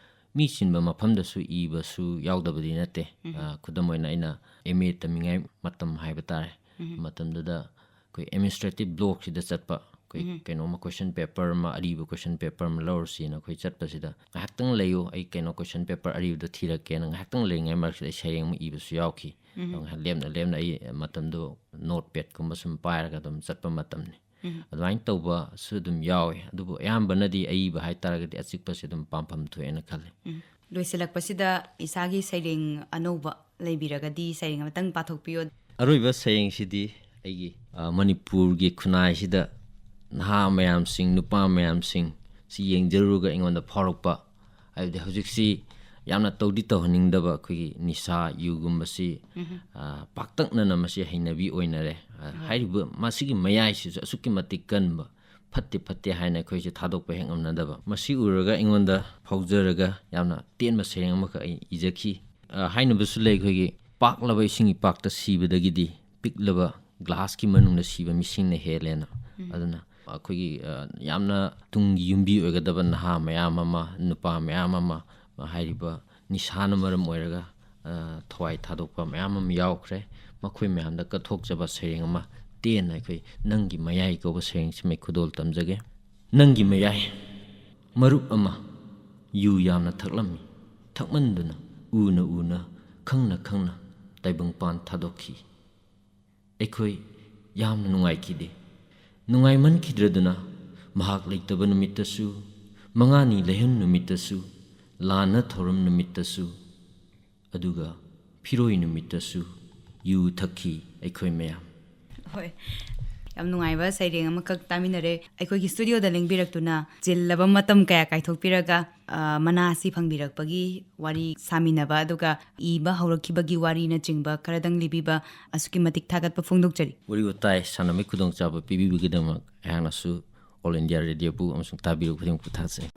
ꯃꯤ ꯆꯤꯟꯕ ꯃꯐꯝꯗꯁꯨ ꯏꯕꯁꯨ ꯌꯥꯎꯗꯕꯗꯤ ꯅꯠꯇꯦ꯫ ꯎꯝ꯫ ꯑ, ꯈꯨꯗꯝ ꯑꯣꯏꯅ ꯑꯩꯅ ꯑꯦꯝ ꯑꯦ ꯇꯝꯃꯤꯉꯩ ꯃꯇꯝ ꯍꯥꯏꯕ ꯇꯥꯔꯦ꯫ ꯎꯝ꯫ ꯃꯇꯝꯗꯨꯗ ꯑꯩꯈꯣꯏ ꯑꯦꯗꯃꯤꯅꯤꯁꯇ꯭ꯔꯦꯇꯤꯚ ꯕ꯭ꯂꯣꯛꯁꯤꯗ ꯆꯠꯄ, ꯑꯩꯈꯣꯏ ꯎꯝ꯫ ꯀꯩꯅꯣꯝꯃ ꯀꯣꯏꯁꯟ ꯄꯦꯄꯔ ꯑꯃ, ꯑꯔꯤꯕ ꯀꯣꯏꯁꯟ ꯄꯦꯄꯔ ꯑꯃ ꯂꯧꯔꯨꯁꯤꯅ ꯑꯩꯈꯣꯏ ꯆꯠꯄꯁꯤꯗ, "ꯉꯥꯏꯍꯥꯛꯇꯪ ꯂꯩꯌꯨ, ꯑꯩ ꯀꯩꯅꯣ ꯀꯣꯏꯁꯟ ꯄꯦꯄꯔ ꯑꯔꯤꯕꯗꯣ ꯊꯤꯔꯛꯀꯦꯅ" ꯉꯥꯏꯍꯥꯛꯇꯪ ꯂꯩꯔꯤꯉꯩ ꯃꯔꯛꯁꯤꯗ ꯑꯩ ꯁꯩꯔꯦꯡ ꯑꯃ ꯏꯕꯁꯨ ꯌꯥꯎꯈꯤ꯫ ꯎꯝ꯫ ꯑꯗꯣ ꯉꯥꯏꯍꯥꯛ ꯂꯦꯞꯅ ꯂꯦꯞꯅ ꯑꯩ ꯃꯇꯝꯗꯣ ꯅꯣꯠ ꯄꯦꯗꯀꯨꯝꯕ ꯁꯨꯝ ꯄꯥꯏꯔꯒ ꯑꯗꯨꯝ ꯆꯠꯄ ꯃꯇꯝꯅꯤ꯫ ꯎꯝ꯫ ꯑꯗꯨꯃꯥꯏꯅ ꯇꯧꯕꯁꯨ ꯑꯗꯨꯝ ꯌꯥꯎꯋꯦ꯫ ꯑꯗꯨꯕꯨ ꯑꯌꯥꯝꯕꯅꯗꯤ ꯑꯏꯕ ꯍꯥꯏꯇꯥꯔꯒꯗꯤ ꯑꯆꯤꯛꯄꯁꯦ ꯑꯗꯨꯝ ꯄꯥꯝꯐꯝ ꯊꯣꯛꯑꯦꯅ ꯈꯜꯂꯤ꯫ ꯎꯝ꯫ ꯂꯣꯏꯁꯤꯜꯂꯛꯄꯁꯤꯗ ꯏꯁꯥꯒꯤ ꯁꯩꯔꯦꯡ ꯑꯅꯧꯕ ꯂꯩꯕꯤꯔꯒꯗꯤ ꯁꯩꯔꯦꯡ ꯑꯃꯇꯪ ꯄꯥꯊꯣꯛꯄꯤꯌꯣ꯫ ꯑꯔꯣꯏꯕ ꯁꯩꯔꯦꯡꯁꯤꯗꯤ ꯑꯩꯒꯤ, ꯑ, ꯃꯅꯤꯄꯨꯔꯒꯤ ꯈꯨꯟꯅꯥꯏꯁꯤꯗ ꯅꯍꯥ ꯃꯌꯥꯝꯁꯤꯡ, ꯅꯨꯄꯥ ꯃꯌꯥꯝꯁꯤꯡ ꯁꯤ ꯌꯦꯡꯖꯔꯨꯔꯒ ꯑꯩꯉꯣꯟꯗ ꯐꯥꯎꯔꯛꯄ, ꯍꯥꯏꯕꯗꯤ ꯍꯧꯖꯤꯛꯁꯤ ꯌꯥꯝꯅ ꯇꯧꯗꯤ ꯇꯧꯍꯟꯅꯤꯡꯗꯕ ꯑꯩꯈꯣꯏꯒꯤ ꯅꯤꯁꯥ, ꯌꯨꯒꯨꯝꯕꯁꯤ, ꯎꯝ꯫ ꯑ, ꯄꯥꯛꯇꯛꯅꯅ ꯃꯁꯤ ꯍꯩꯅꯕꯤ ꯑꯣꯏꯅꯔꯦ꯫ ꯑ, ꯍꯣꯏ꯫ ꯍꯥꯏꯔꯤꯕ ꯃꯁꯤꯒꯤ ꯃꯌꯥꯏꯁꯤꯁꯨ ꯑꯁꯨꯛꯀꯤ ꯃꯇꯤꯛ ꯀꯟꯕ, ꯐꯠꯇꯦ ꯐꯠꯇꯦ ꯍꯥꯏꯅ ꯑꯩꯈꯣꯏꯁꯦ ꯊꯥꯗꯣꯛꯄ ꯍꯦꯛ ꯉꯝꯅꯗꯕ꯫ ꯃꯁꯤ ꯎꯔꯒ ꯑꯩꯉꯣꯟꯗ ꯐꯥꯎꯖꯔꯒ ꯌꯥꯝꯅ ꯇꯦꯟꯕ ꯁꯩꯔꯦꯡ ꯑꯃꯈꯛ ꯑꯩ ꯏꯖꯈꯤ꯫ ꯑ, ꯍꯥꯏꯅꯕꯁꯨ ꯂꯩ, ꯑꯩꯈꯣꯏꯒꯤ ꯄꯥꯛꯂꯕ ꯏꯁꯤꯡ ꯏꯄꯥꯛꯇ ꯁꯤꯕꯗꯒꯤꯗꯤ ꯄꯤꯛꯂꯕ ꯒ꯭ꯂꯥꯁꯀꯤ ꯃꯅꯨꯡꯗ ꯁꯤꯕ ꯃꯤꯁꯤꯡꯅ ꯍꯦꯜꯂꯦꯅ꯫ ꯑꯗꯨꯅ ꯑꯩꯈꯣꯏꯒꯤ, ꯑ, ꯌꯥꯝꯅ ꯇꯨꯡꯒꯤ ꯌꯨꯝꯕꯤ ꯑꯣꯏꯒꯗꯕ ꯅꯍꯥ ꯃꯌꯥꯝ ꯑꯃ, ꯅꯨꯄꯥ ꯃꯌꯥꯝ ꯑꯃ, ꯍꯥꯏꯔꯤꯕ ꯅꯤꯁꯥꯅ ꯃꯔꯝ ꯑꯣꯏꯔꯒ, ꯑ, ꯊꯋꯥꯏ ꯊꯥꯗꯣꯛꯄ ꯃꯌꯥꯝ ꯑꯃ ꯌꯥꯎꯈ꯭ꯔꯦ꯫ ꯃꯈꯣꯏ ꯃꯌꯥꯝꯗ ꯀꯠꯊꯣꯛꯆꯕ ꯁꯩꯔꯦꯡ ꯑꯃ ꯇꯦꯟꯅ ꯑꯩꯈꯣꯏ "ꯅꯪꯒꯤ ꯃꯌꯥꯏ" ꯀꯧꯕ ꯁꯩꯔꯦꯡꯁꯤꯃ ꯈꯨꯗꯣꯜ ꯇꯝꯖꯒꯦ꯫ ꯅꯪꯒꯤ ꯃꯌꯥꯏ꯫ ꯃꯔꯨꯞ ꯑꯃ ꯌꯨ ꯌꯥꯝꯅ ꯊꯛꯂꯝꯃꯤ꯫ ꯊꯛꯃꯟꯗꯨꯅ ꯎꯅ ꯎꯅ, ꯈꯪꯅ ꯈꯪꯅ ꯇꯥꯏꯕꯪꯄꯥꯟ ꯊꯥꯗꯣꯛꯈꯤ꯫ ꯑꯩꯈꯣꯏ ꯌꯥꯝꯅ ꯅꯨꯡꯉꯥꯏꯈꯤꯗꯦ꯫ ꯅꯨꯡꯉꯥꯏꯃꯟꯈꯤꯗ꯭ꯔꯗꯨꯅ ꯃꯍꯥꯛ ꯂꯩꯇꯕ ꯅꯨꯃꯤꯠꯇꯁꯨ, ꯃꯉꯥꯅꯤ ꯂꯩꯍꯟ ꯅꯨꯃꯤꯠꯇꯁꯨ, ꯂꯥꯟꯅ ꯊꯧꯔꯝ ꯅꯨꯃꯤꯠꯇꯁꯨ, ꯑꯗꯨꯒ ꯐꯤꯔꯣꯏ ꯅꯨꯃꯤꯠꯇꯁꯨ ꯌꯨ ꯊꯛꯈꯤ ꯑꯩꯈꯣꯏ ꯃꯌꯥꯝ꯫ ꯍꯣꯏ, ꯌꯥꯝ ꯅꯨꯡꯉꯥꯏꯕ ꯁꯩꯔꯦꯡ ꯑꯃꯈꯛ ꯇꯥꯃꯤꯟꯅꯔꯦ꯫ ꯑꯩꯈꯣꯏꯒꯤ ꯁ꯭ꯇꯨꯗꯤꯑꯣꯗ ꯂꯦꯡꯕꯤꯔꯛꯇꯨꯅ, ꯆꯤꯜꯂꯕ ꯃꯇꯝ ꯀꯌꯥ ꯀꯥꯏꯊꯣꯛꯄꯤꯔꯒ, ꯑ, ꯃꯅꯥ ꯑꯁꯤ ꯐꯪꯕꯤꯔꯛꯄꯒꯤ ꯋꯥꯔꯤ ꯁꯥꯃꯤꯟꯅꯕ, ꯑꯗꯨꯒ ꯏꯕ ꯍꯧꯔꯛꯈꯤꯕꯒꯤ ꯋꯥꯔꯤꯅꯆꯤꯡꯕ ꯈꯔꯗꯪ ꯂꯤꯕꯤꯕ ꯑꯁꯨꯛꯀꯤ ꯃꯇꯤꯛ ꯊꯥꯒꯠꯄ ꯐꯣꯡꯗꯣꯛꯆꯔꯤ꯫ ꯋꯥꯔꯤ ꯋꯥꯇꯥꯏ ꯁꯥꯟꯅꯕꯒꯤ ꯈꯨꯗꯣꯡꯆꯥꯕ ꯄꯤꯕꯤꯕꯒꯤꯗꯃꯛ ꯑꯩꯍꯥꯛꯅꯁꯨ All India Radio ꯕꯨ ꯑꯃꯁꯨꯡ ꯇꯥꯕꯤꯔꯤꯕ ꯈꯨꯗꯤꯡꯃꯛꯄꯨ ꯊꯥꯒꯠꯆꯔꯤ꯫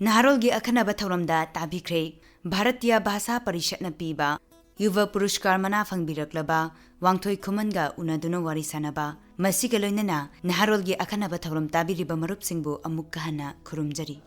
ꯅꯍꯥꯔꯣꯜꯒꯤ ꯑꯈꯟꯅꯕ ꯊꯧꯔꯝꯗ ꯇꯥꯕꯤꯈ꯭ꯔꯦ꯫ ꯚꯥꯔꯇꯤꯌꯥ ꯚꯥꯁꯥ ꯄꯔꯤꯁꯠꯅ ꯄꯤꯕ ꯌꯨꯚ ꯄꯨꯔꯁꯀꯥꯔ ꯃꯅꯥ ꯐꯪꯕꯤꯔꯛꯂꯕ ꯋꯥꯡꯊꯣꯏ ꯈꯨꯃꯟꯒ ꯎꯅꯗꯨꯅ ꯋꯥꯔꯤ ꯁꯥꯅꯕ꯫ ꯃꯁꯤꯒ ꯂꯣꯏꯅꯅ ꯅꯍꯥꯔꯣꯜꯒꯤ ꯑꯈꯟꯅꯕ ꯊꯧꯔꯝ ꯇꯥꯕꯤꯔꯤꯕ ꯃꯔꯨꯞꯁꯤꯡꯕꯨ ꯑꯃꯨꯛꯀ ꯍꯟꯅ ꯈꯨꯔꯨꯝꯖꯔꯤ꯫